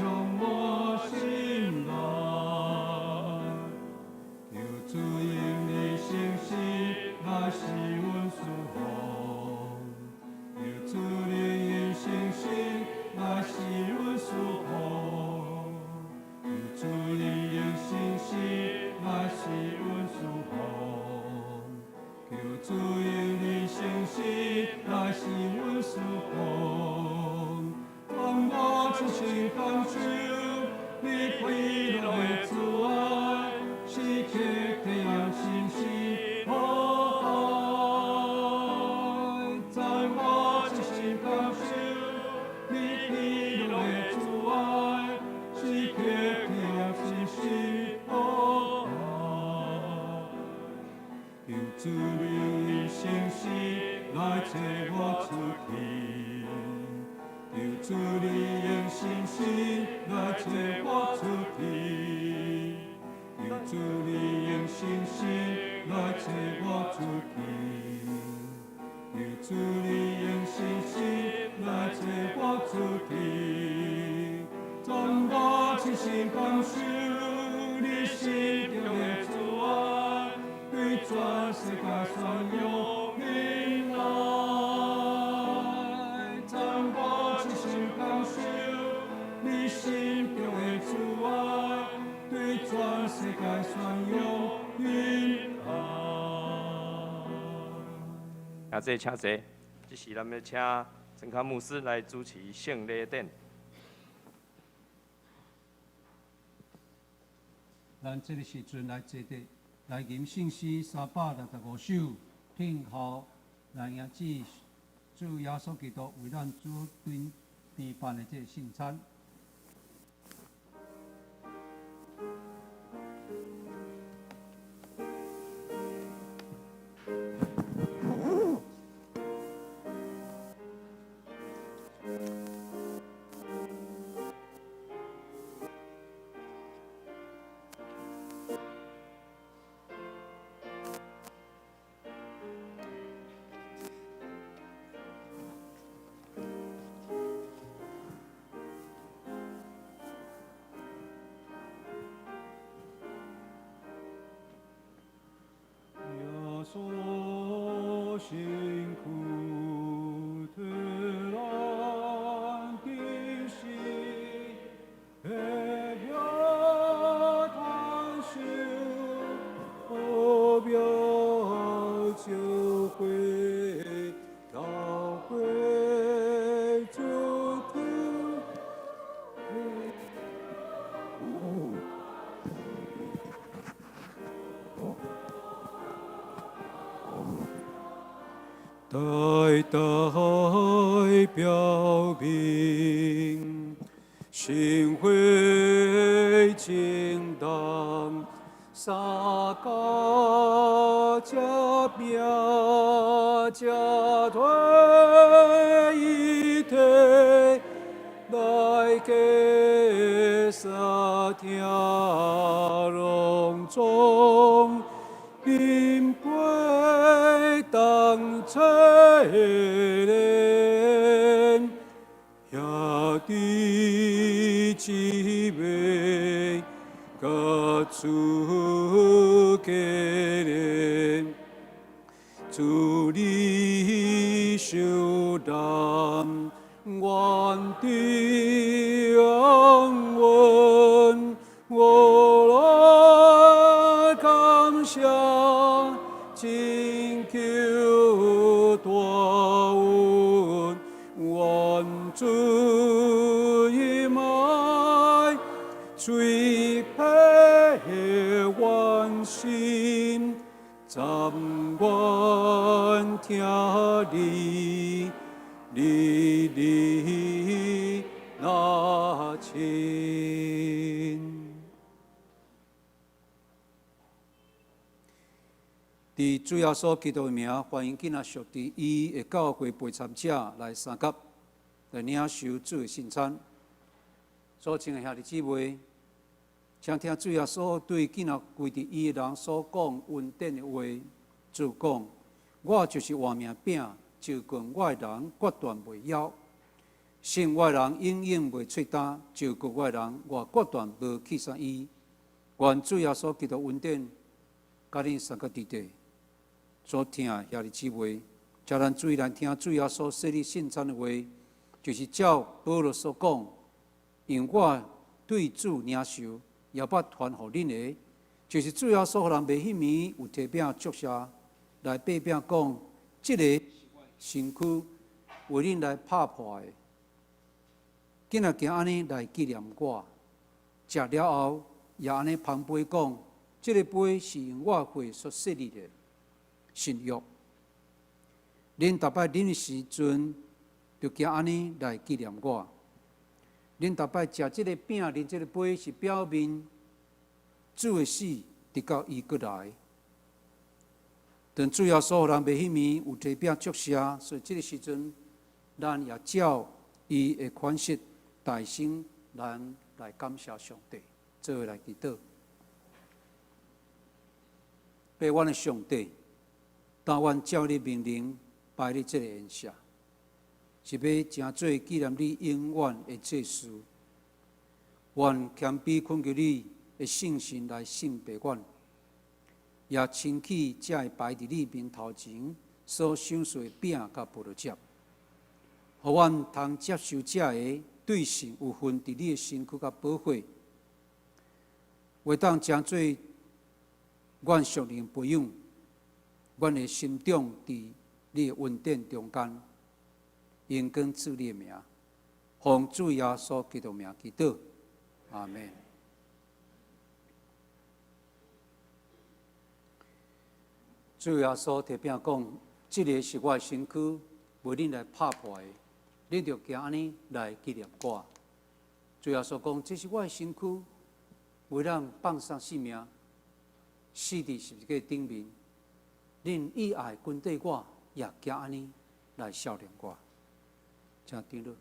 [SPEAKER 1] 这时，咱欲请曾康牧师来主持圣礼典。
[SPEAKER 3] 咱這个時陣來坐佇來吟聖詩365首，聽候來迎接主耶穌基督為咱主準備辦的這个聖餐。
[SPEAKER 4] 辛苦的安定心，黑夜探寻，何表就会到会主途。代代表明，心会正当，三家家命家团一体，来给撒听隆重。临归当垂怜，兄弟姊妹各自结连，主你受难，愿得安稳，我来感謝。願主伊愛，垂庇阮心，暫願聽你，離離那親。佇主耶穌基督的名，歡迎囝仔屬佇伊的教會陪參者來相佮來領受主的聖餐。所親愛兄弟姊妹，請聽主耶穌對囝仔歸佇伊的人所講恩典的話。主講：我就是活命餅，就近我的人決斷袂枵；信我的人永遠袂喙焦。就近我的人，我決斷無棄絕伊。願主耶穌基督恩典，佮恁三個弟弟。所疼的兄弟姊妹，請咱注意來聽主耶穌設立聖餐的話，就是照保羅所講，用我對主領受，也捌傳予恁的，就是主耶穌予人賣彼暝有提餅祝謝來擘餅講，這个是我身軀為恁來拍破的，囝仔行按呢來紀念我。食了後，也按呢捧杯講，這个杯是用我血所設立的新約。恁逐擺啉的時陣，就行按呢來紀念我。恁逐擺食這个餅、啉這个杯，是表明主的死，直到伊閣來。當主耶穌予人賣彼暝有提餅祝謝，所以這个時陣，咱也照伊的款式，大聲咱來感謝上帝，做伙來祈禱。父阮的上帝，當阮照你命令擺你這个筵席，是欲成做紀念你永遠的祭司。願謙卑懇求你的聖神來聖別阮，也清去這个擺佇你面頭前所賞賜的餅佮葡萄汁，予阮通接受這个對神有份佇你的身軀佮寶血，會當成做阮屬靈培養，阮的心中佇你的恩典中間，榮光主你的名，奉主耶穌基督名祈禱，阿門。主耶穌提餅講：這个是我的身軀，為恁來拍破的，恁著行按呢來紀念我。主耶穌講：這是我的身軀，為咱放送性命，死佇十字架頂面。恁以愛跟綴我，也行按呢來孝念我。請長老。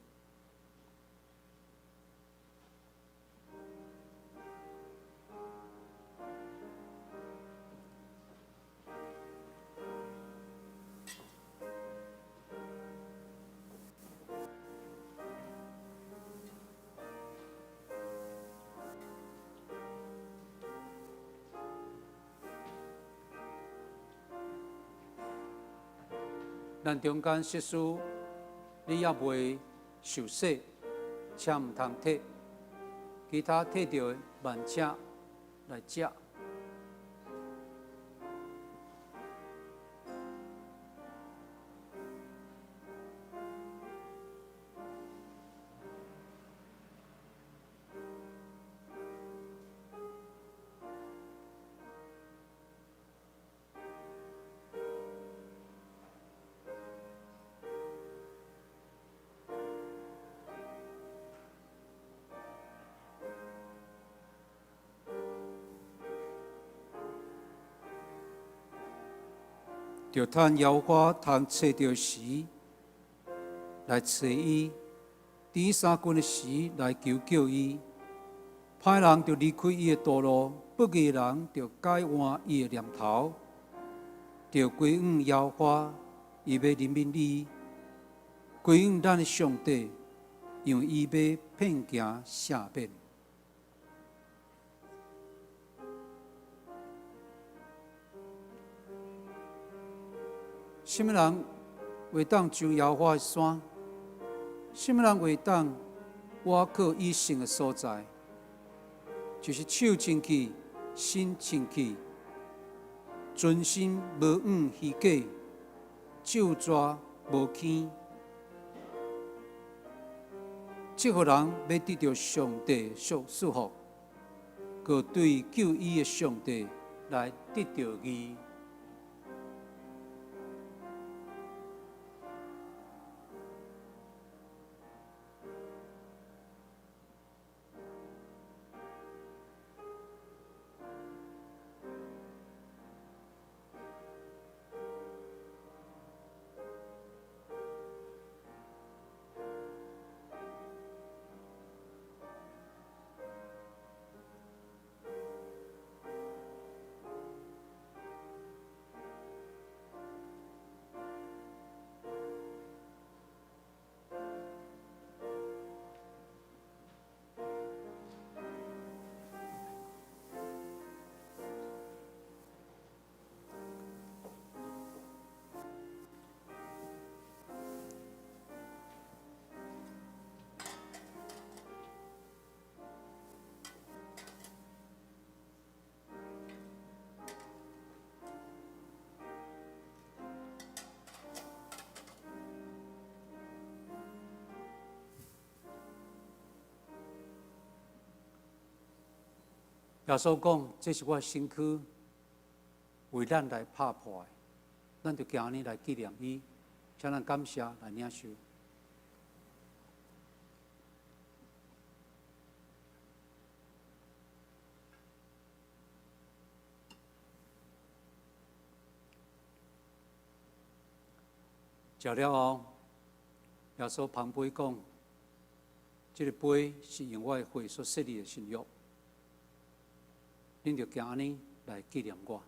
[SPEAKER 4] 咱中間設施，你猶未受洗，請毋通提，其他提著的，慢請來食。著趁耶和華通揣著時來揣伊，佇相近的時來求叫伊。歹人著離開伊的道路，不義的人著改換伊的念頭，著歸向耶和華，伊欲憐憫你；歸向咱的上帝，因為伊欲遍行赦免。啥物人會當上耶和華的山？啥物人會當倚靠伊聖的所在？就是手清氣、心清氣、存心無枉虛假、咒蛇無坑。祝福人欲得著上帝所祝福，閣對救伊的上帝來得著義。耶穌講：這是我的身軀，為咱來拍破的，咱就行按呢來紀念伊，請咱感謝來領受。食了後，耶穌捧杯講：這个杯是用我的血所設立的新約。恁就行按呢來紀念我。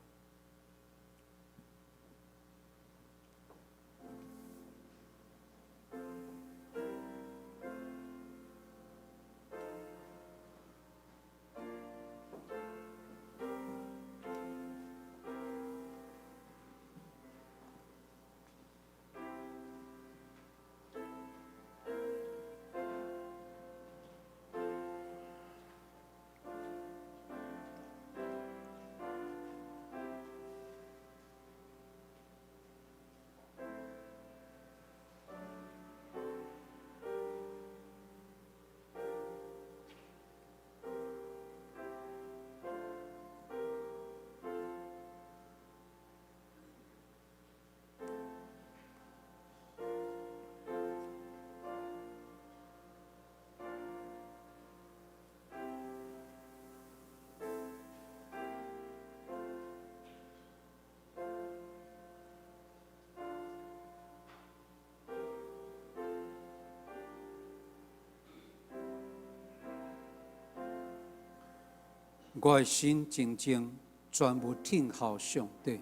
[SPEAKER 4] 我的心靜靜，專無聽候上帝。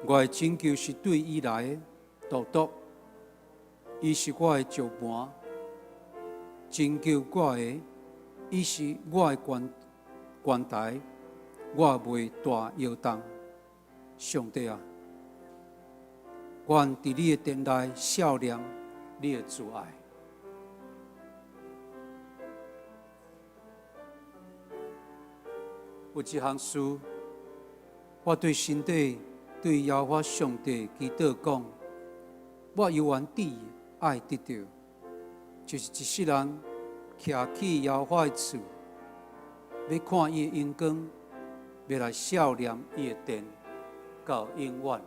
[SPEAKER 4] 我的拯救是對伊來的，獨獨。伊是我的石磐，拯救我的，伊是我的懸台，我袂大搖動。上帝啊，願佇你的殿內數念你的慈愛。有一項事，我對心底對耶和華上帝祈禱講，我猶原志愛得著，就是一世人徛去耶和華的厝，欲看伊的榮光，欲來數念伊的殿，到永遠。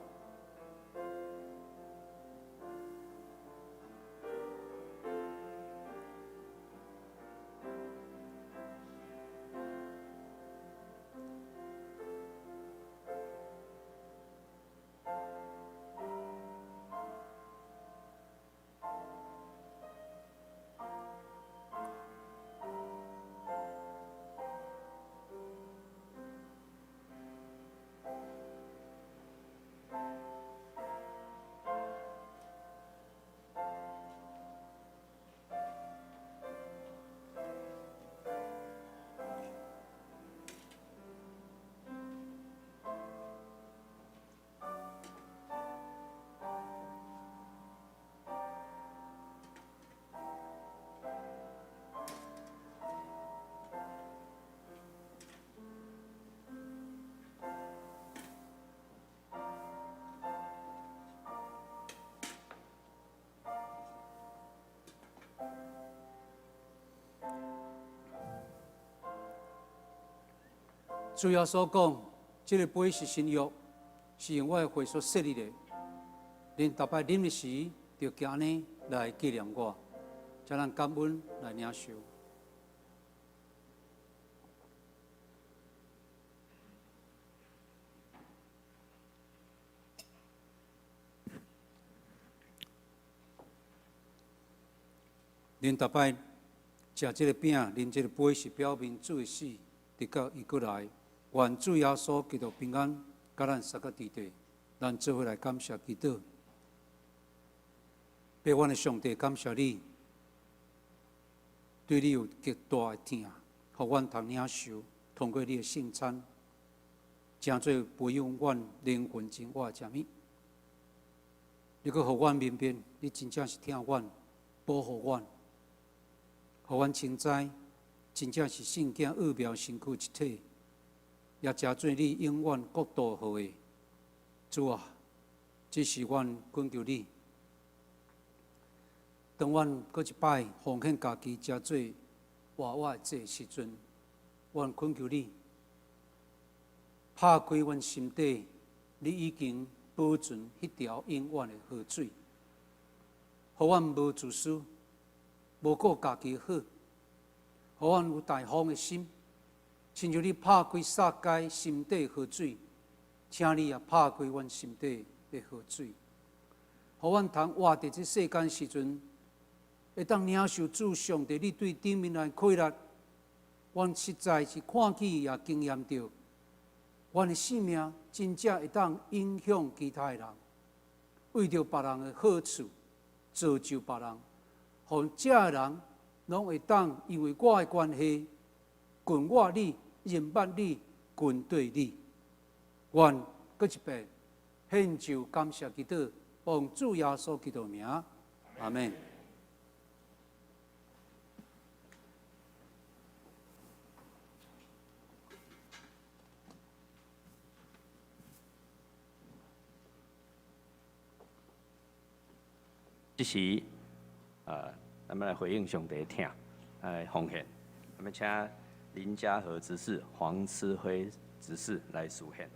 [SPEAKER 4] 主耶穌講，這个杯是新約，是用我的血所設立的。恁逐擺啉的時，就行呢來紀念我，請咱感恩來領受。恁逐擺食這个餅，啉這个杯，是表明主的死，直到伊閣來。願主耶穌基督平安，佮咱相佮佇底，咱做伙來感謝祈禱。父阮的上帝，感謝你，對你有極大的疼，予阮通領受通過你的聖餐，成做培養阮靈魂真活的食物。你閣予阮明白，你真正是疼阮，保護阮，予阮清知，真正是聖囝奧妙身軀一體。也成做你永遠國度後裔。主啊，這是阮懇求你。當阮閣一擺奉獻家己，成做活活的祭時陣，阮懇求你，拍開阮心底，你已經保存彼條永遠的河水，予阮無自私，無顧家己好，予阮有大方的心。親像你拍開撒該心底河水，請你也拍開阮心底的河水，予阮通活佇這世間時陣，會當領受主上帝你對頂面來快樂。阮實在是看見也經驗著，阮的生命真正會當影響其他的人，為著別人的好處，造就別人，予遮的人攏會當因為我的關係，近我你。認捌你，跟對你，願閣一遍獻上感謝祈禱，奉主耶穌基督名，阿們。
[SPEAKER 1] 這時，咱們來回應上帝的疼，來奉獻。咱們請林家和執事、黃慈輝執事來司獻。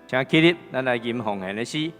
[SPEAKER 1] 請起立，咱來吟奉獻的詩。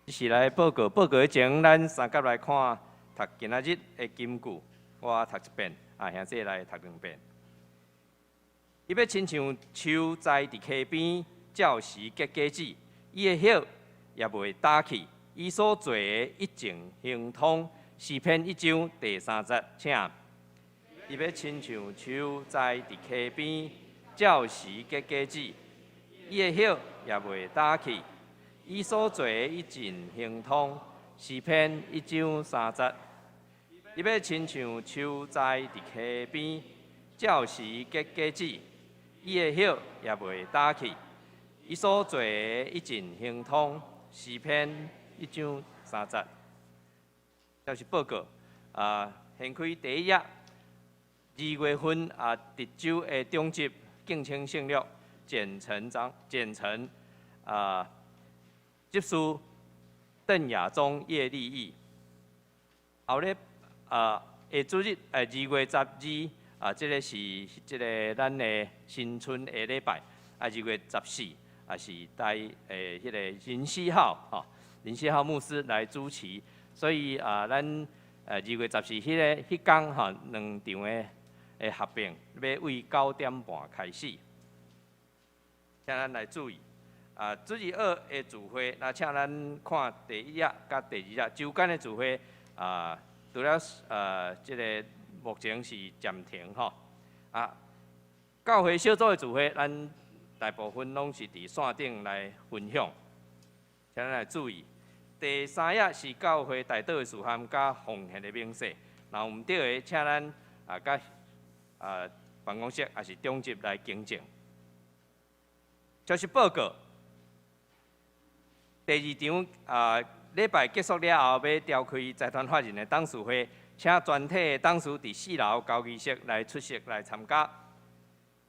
[SPEAKER 1] 這是來報告，報告前，咱三甲來看讀今仔日的金句，我讀一遍，啊，兄弟來讀兩遍。伊欲親像樹栽佇溪邊，照時結果子，伊的葉也袂焦去，伊所做的一定亨通。詩篇一章第三節，請。伊欲親像樹栽佇溪邊，照時結果子，伊的葉也袂焦去。伊所做的一定亨通。詩篇一章三節，伊欲親像樹栽佇溪邊，照時結果子，伊的葉也袂焦去。伊所做的一定亨通。詩篇一章三節。這是報告啊，現開第一頁，2月份啊，佇州的長執敬請聖略簡成長簡成啊，執事鄧亞中葉立義。後咧啊，下主日2月12啊，這个是這个咱的新春的禮拜。啊，2月14啊是帶彼个林思浩吼，林思浩牧師來主持。所以啊，咱2月14彼工吼，兩場的合併欲為9點半開始，請咱來注意。啊，主日學的聚會，那請咱看第一頁佮第二頁，週間的聚會啊，除了這个目前是暫停吼。啊，教會小組的聚會，咱大部分攏是佇線頂來分享，請咱來注意。第三頁是教會代禱的事項佮奉獻的明細，若有毋對的，請咱啊佮辦公室抑是長執來更正。消息報告，第二場啊禮拜結束了後，欲召開財團法人的董事會，請全體的董事佇四樓交誼室來出席來參加。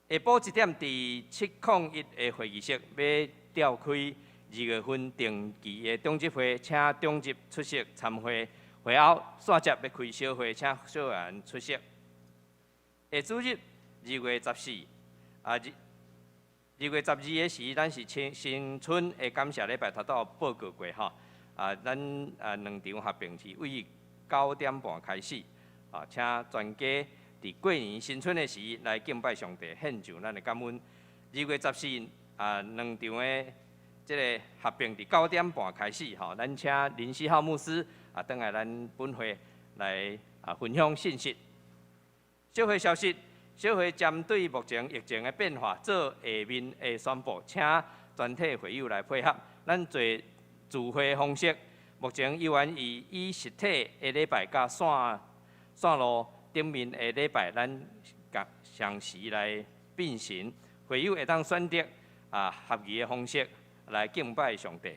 [SPEAKER 1] 下晡1點佇701的會議室，欲召開2月份定期的長執會，請長執出席參會。會後煞接欲開小會，請小會員出席。下主日2月14，啊2月12的時，咱是新春的感謝禮拜，頭拄有報告過吼。啊，咱啊兩場合併是為9點半開始。啊，請全家佇過年新春的時來敬拜上帝，獻上咱的感恩。2月14啊，兩場的這个合併佇九點半開始吼，咱請林思浩牧師啊，轉來咱本會來啊分享信息。小會消息，小會針對目前疫情的變化做下面的宣布，請全體會友來配合。咱做聚會方式，目前猶原以實體的禮拜佮線路頂面的禮拜，咱共同時來並行。會友會當選擇啊合宜的方式來敬拜上帝。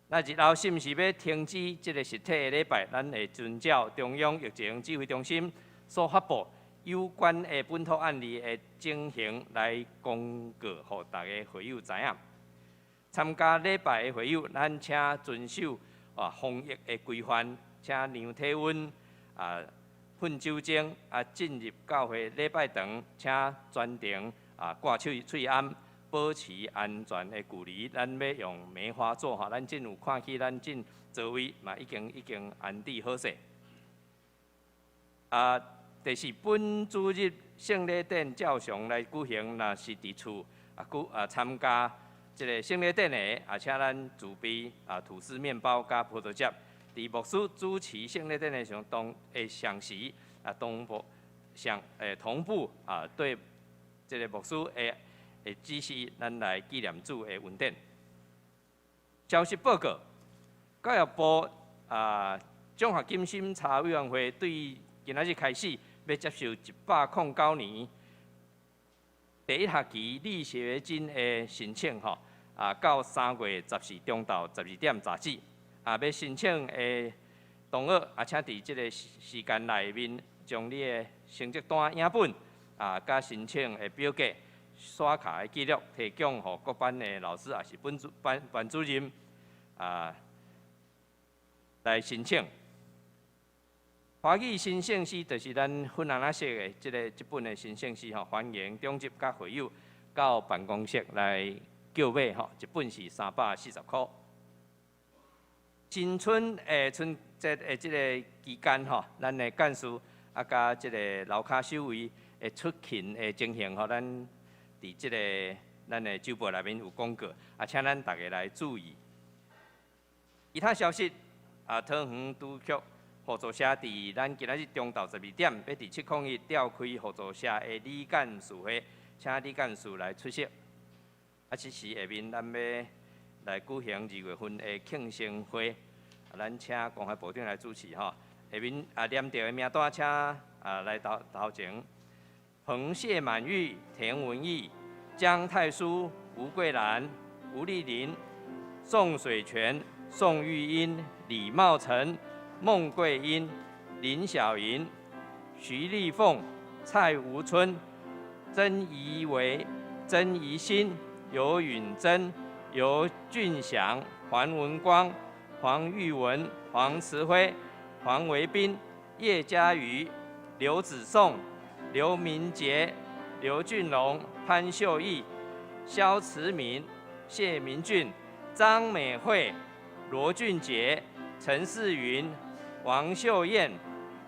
[SPEAKER 1] 那日後是毋是欲停止這个實體的禮拜，咱會遵照中央疫情指揮中心所發布有關的本土案例的情形來公告，予大家會友知影。參加禮拜的會友，咱請遵守啊防疫的規範，請量體溫啊、噴酒精啊，進入教會禮拜堂，請全程啊掛喙罨，保持安全的距離。咱欲用梅花座吼，咱進有看起咱進座位嘛已經安置好勢。啊，第四，本主日聖禮典照常來舉行，若是佇厝啊舉啊參加這个聖禮典的，啊，請咱準備啊吐司麵包佮葡萄汁。佇牧師主持聖禮典的時當的同時啊，同步上同步啊對這个牧師的指示，咱來紀念主的恩典。消息報告，教育部啊獎學金審查委員會對今仔日開始，欲接受109年第一學期勵學金的申請吼，啊，到3月14中晝12點截止。啊，欲申請的同學啊，請佇這个時間內面，將你的成績單影本啊，佮申請的表格、刷卡的記錄提供予各班的老師，抑是本主班班主任啊來申請。華語新聖詩就是咱粉紅仔色的這个這本的新聖詩吼，歡迎長執佮會友到辦公室來購買吼，一本是340箍。新春的春节的這个期间吼，咱的干事啊，佮這个楼跤守卫的出勤的情形吼，咱伫這个咱的周报内面有讲过，啊，请咱逐家来注意。其他消息啊，桃园拄曲互助社伫咱今仔日中昼12点，欲伫701召开互助社的理干事会，请理干事来出席。啊，这时下面咱欲来举行2月份的庆生会，啊，咱请关怀部长来主持吼。下面啊，念著的名单，请啊来头头前。彭谢满玉、田文义、江泰书、吴桂兰、吴丽玲、宋水泉、宋玉英、李茂成、孟桂英、林小莹、徐丽凤、蔡吴春、曾怡维、曾怡欣、尤允珍、尤俊祥、黄文光、黄玉文、黄慈辉、黄维斌、叶嘉瑜、刘子颂、刘明杰、刘俊龙、潘秀义、萧慈明、谢明俊、张美惠、罗俊杰、陈世云、王秀燕、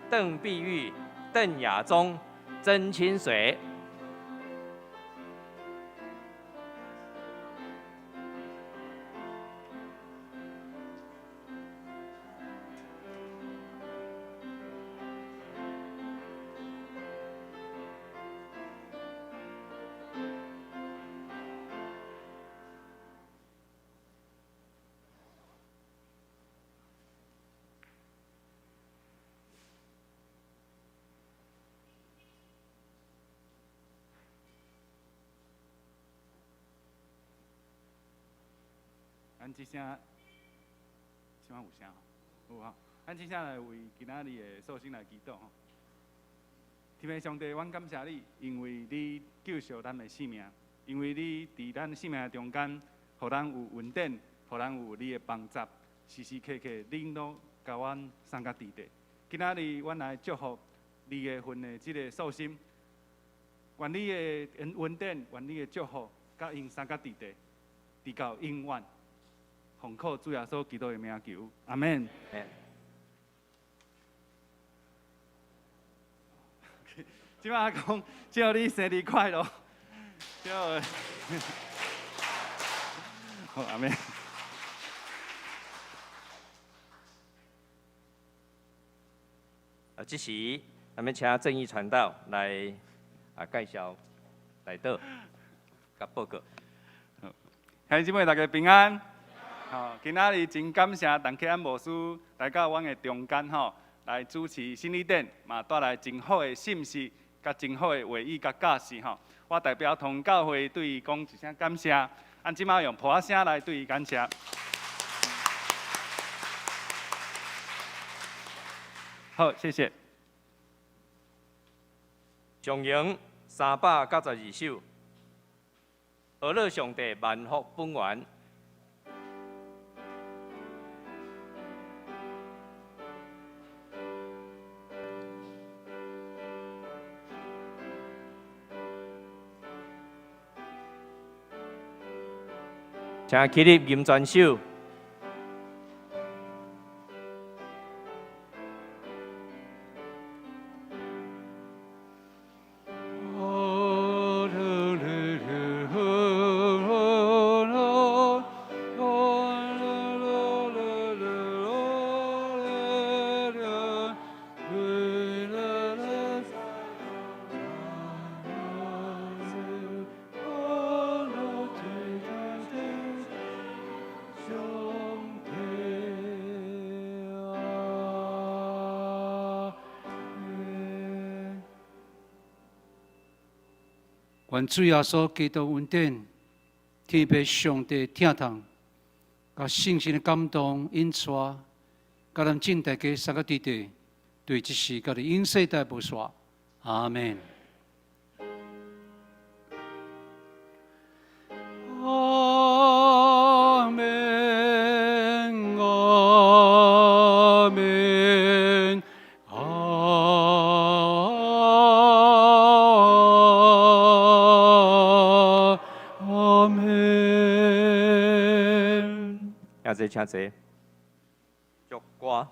[SPEAKER 1] 邓碧玉、邓亚中、曾清水。
[SPEAKER 2] 咱这声，这摆有声吼，有吼。咱这声来为今仔日的寿星来祈祷吼。天父上帝，阮感谢你，因为你救赎咱的性命，因为你伫咱性命中间，予咱有恩典，予咱有你的帮助，时时刻刻恁拢共阮相佮伫咧。今仔日阮来祝福2月份的这个寿星，愿你的恩典，愿你的祝福，佮𪜶相佮伫咧，直到永远。奉靠主耶稣基督的名求，阿们。这摆讲，祝你生日快乐，祝，好，阿们。
[SPEAKER 1] 啊，这时，咱们请正义传道来啊介绍代祷佮报告。
[SPEAKER 2] 好，兄弟姊妹大家平安。吼，今仔日真感谢陈启安牧师来到阮的中间吼，来主持圣礼典，嘛带来真好的信息，佮真好的话语佮教示吼。我代表同教会对伊讲一声感谢，按这摆用噗仔声来对伊感谢。好，谢谢。
[SPEAKER 1] 上咏392首，呵咾上帝万福本源。请起立吟全首。
[SPEAKER 3] 愿主耶稣基督恩典、天父上帝疼痛、佮圣神的感动引带，佮咱众大家三个弟弟，对这世佮伫永世代无煞。阿们。阿们，阿们，阿们。
[SPEAKER 1] 请坐，请坐。歌。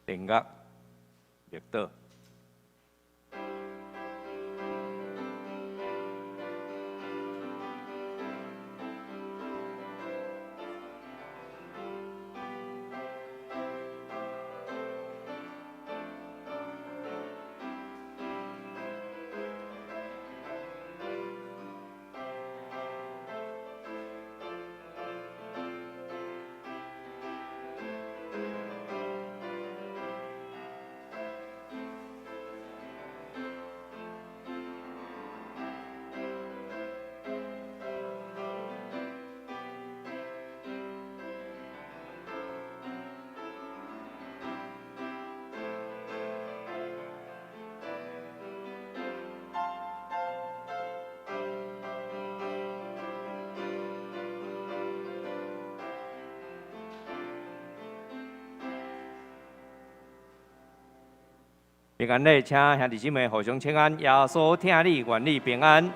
[SPEAKER 1] 电乐，默祷。平安禮，請兄弟姊妹互相請安，耶穌疼你，願你平安。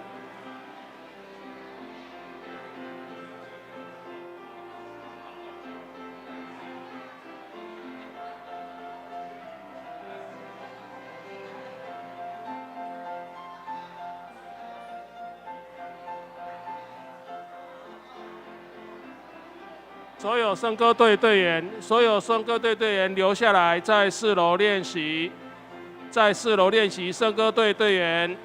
[SPEAKER 5] 所有聖歌隊隊員，所有聖歌隊隊員留下來，在四樓練習。在四樓練習，聖歌隊隊員。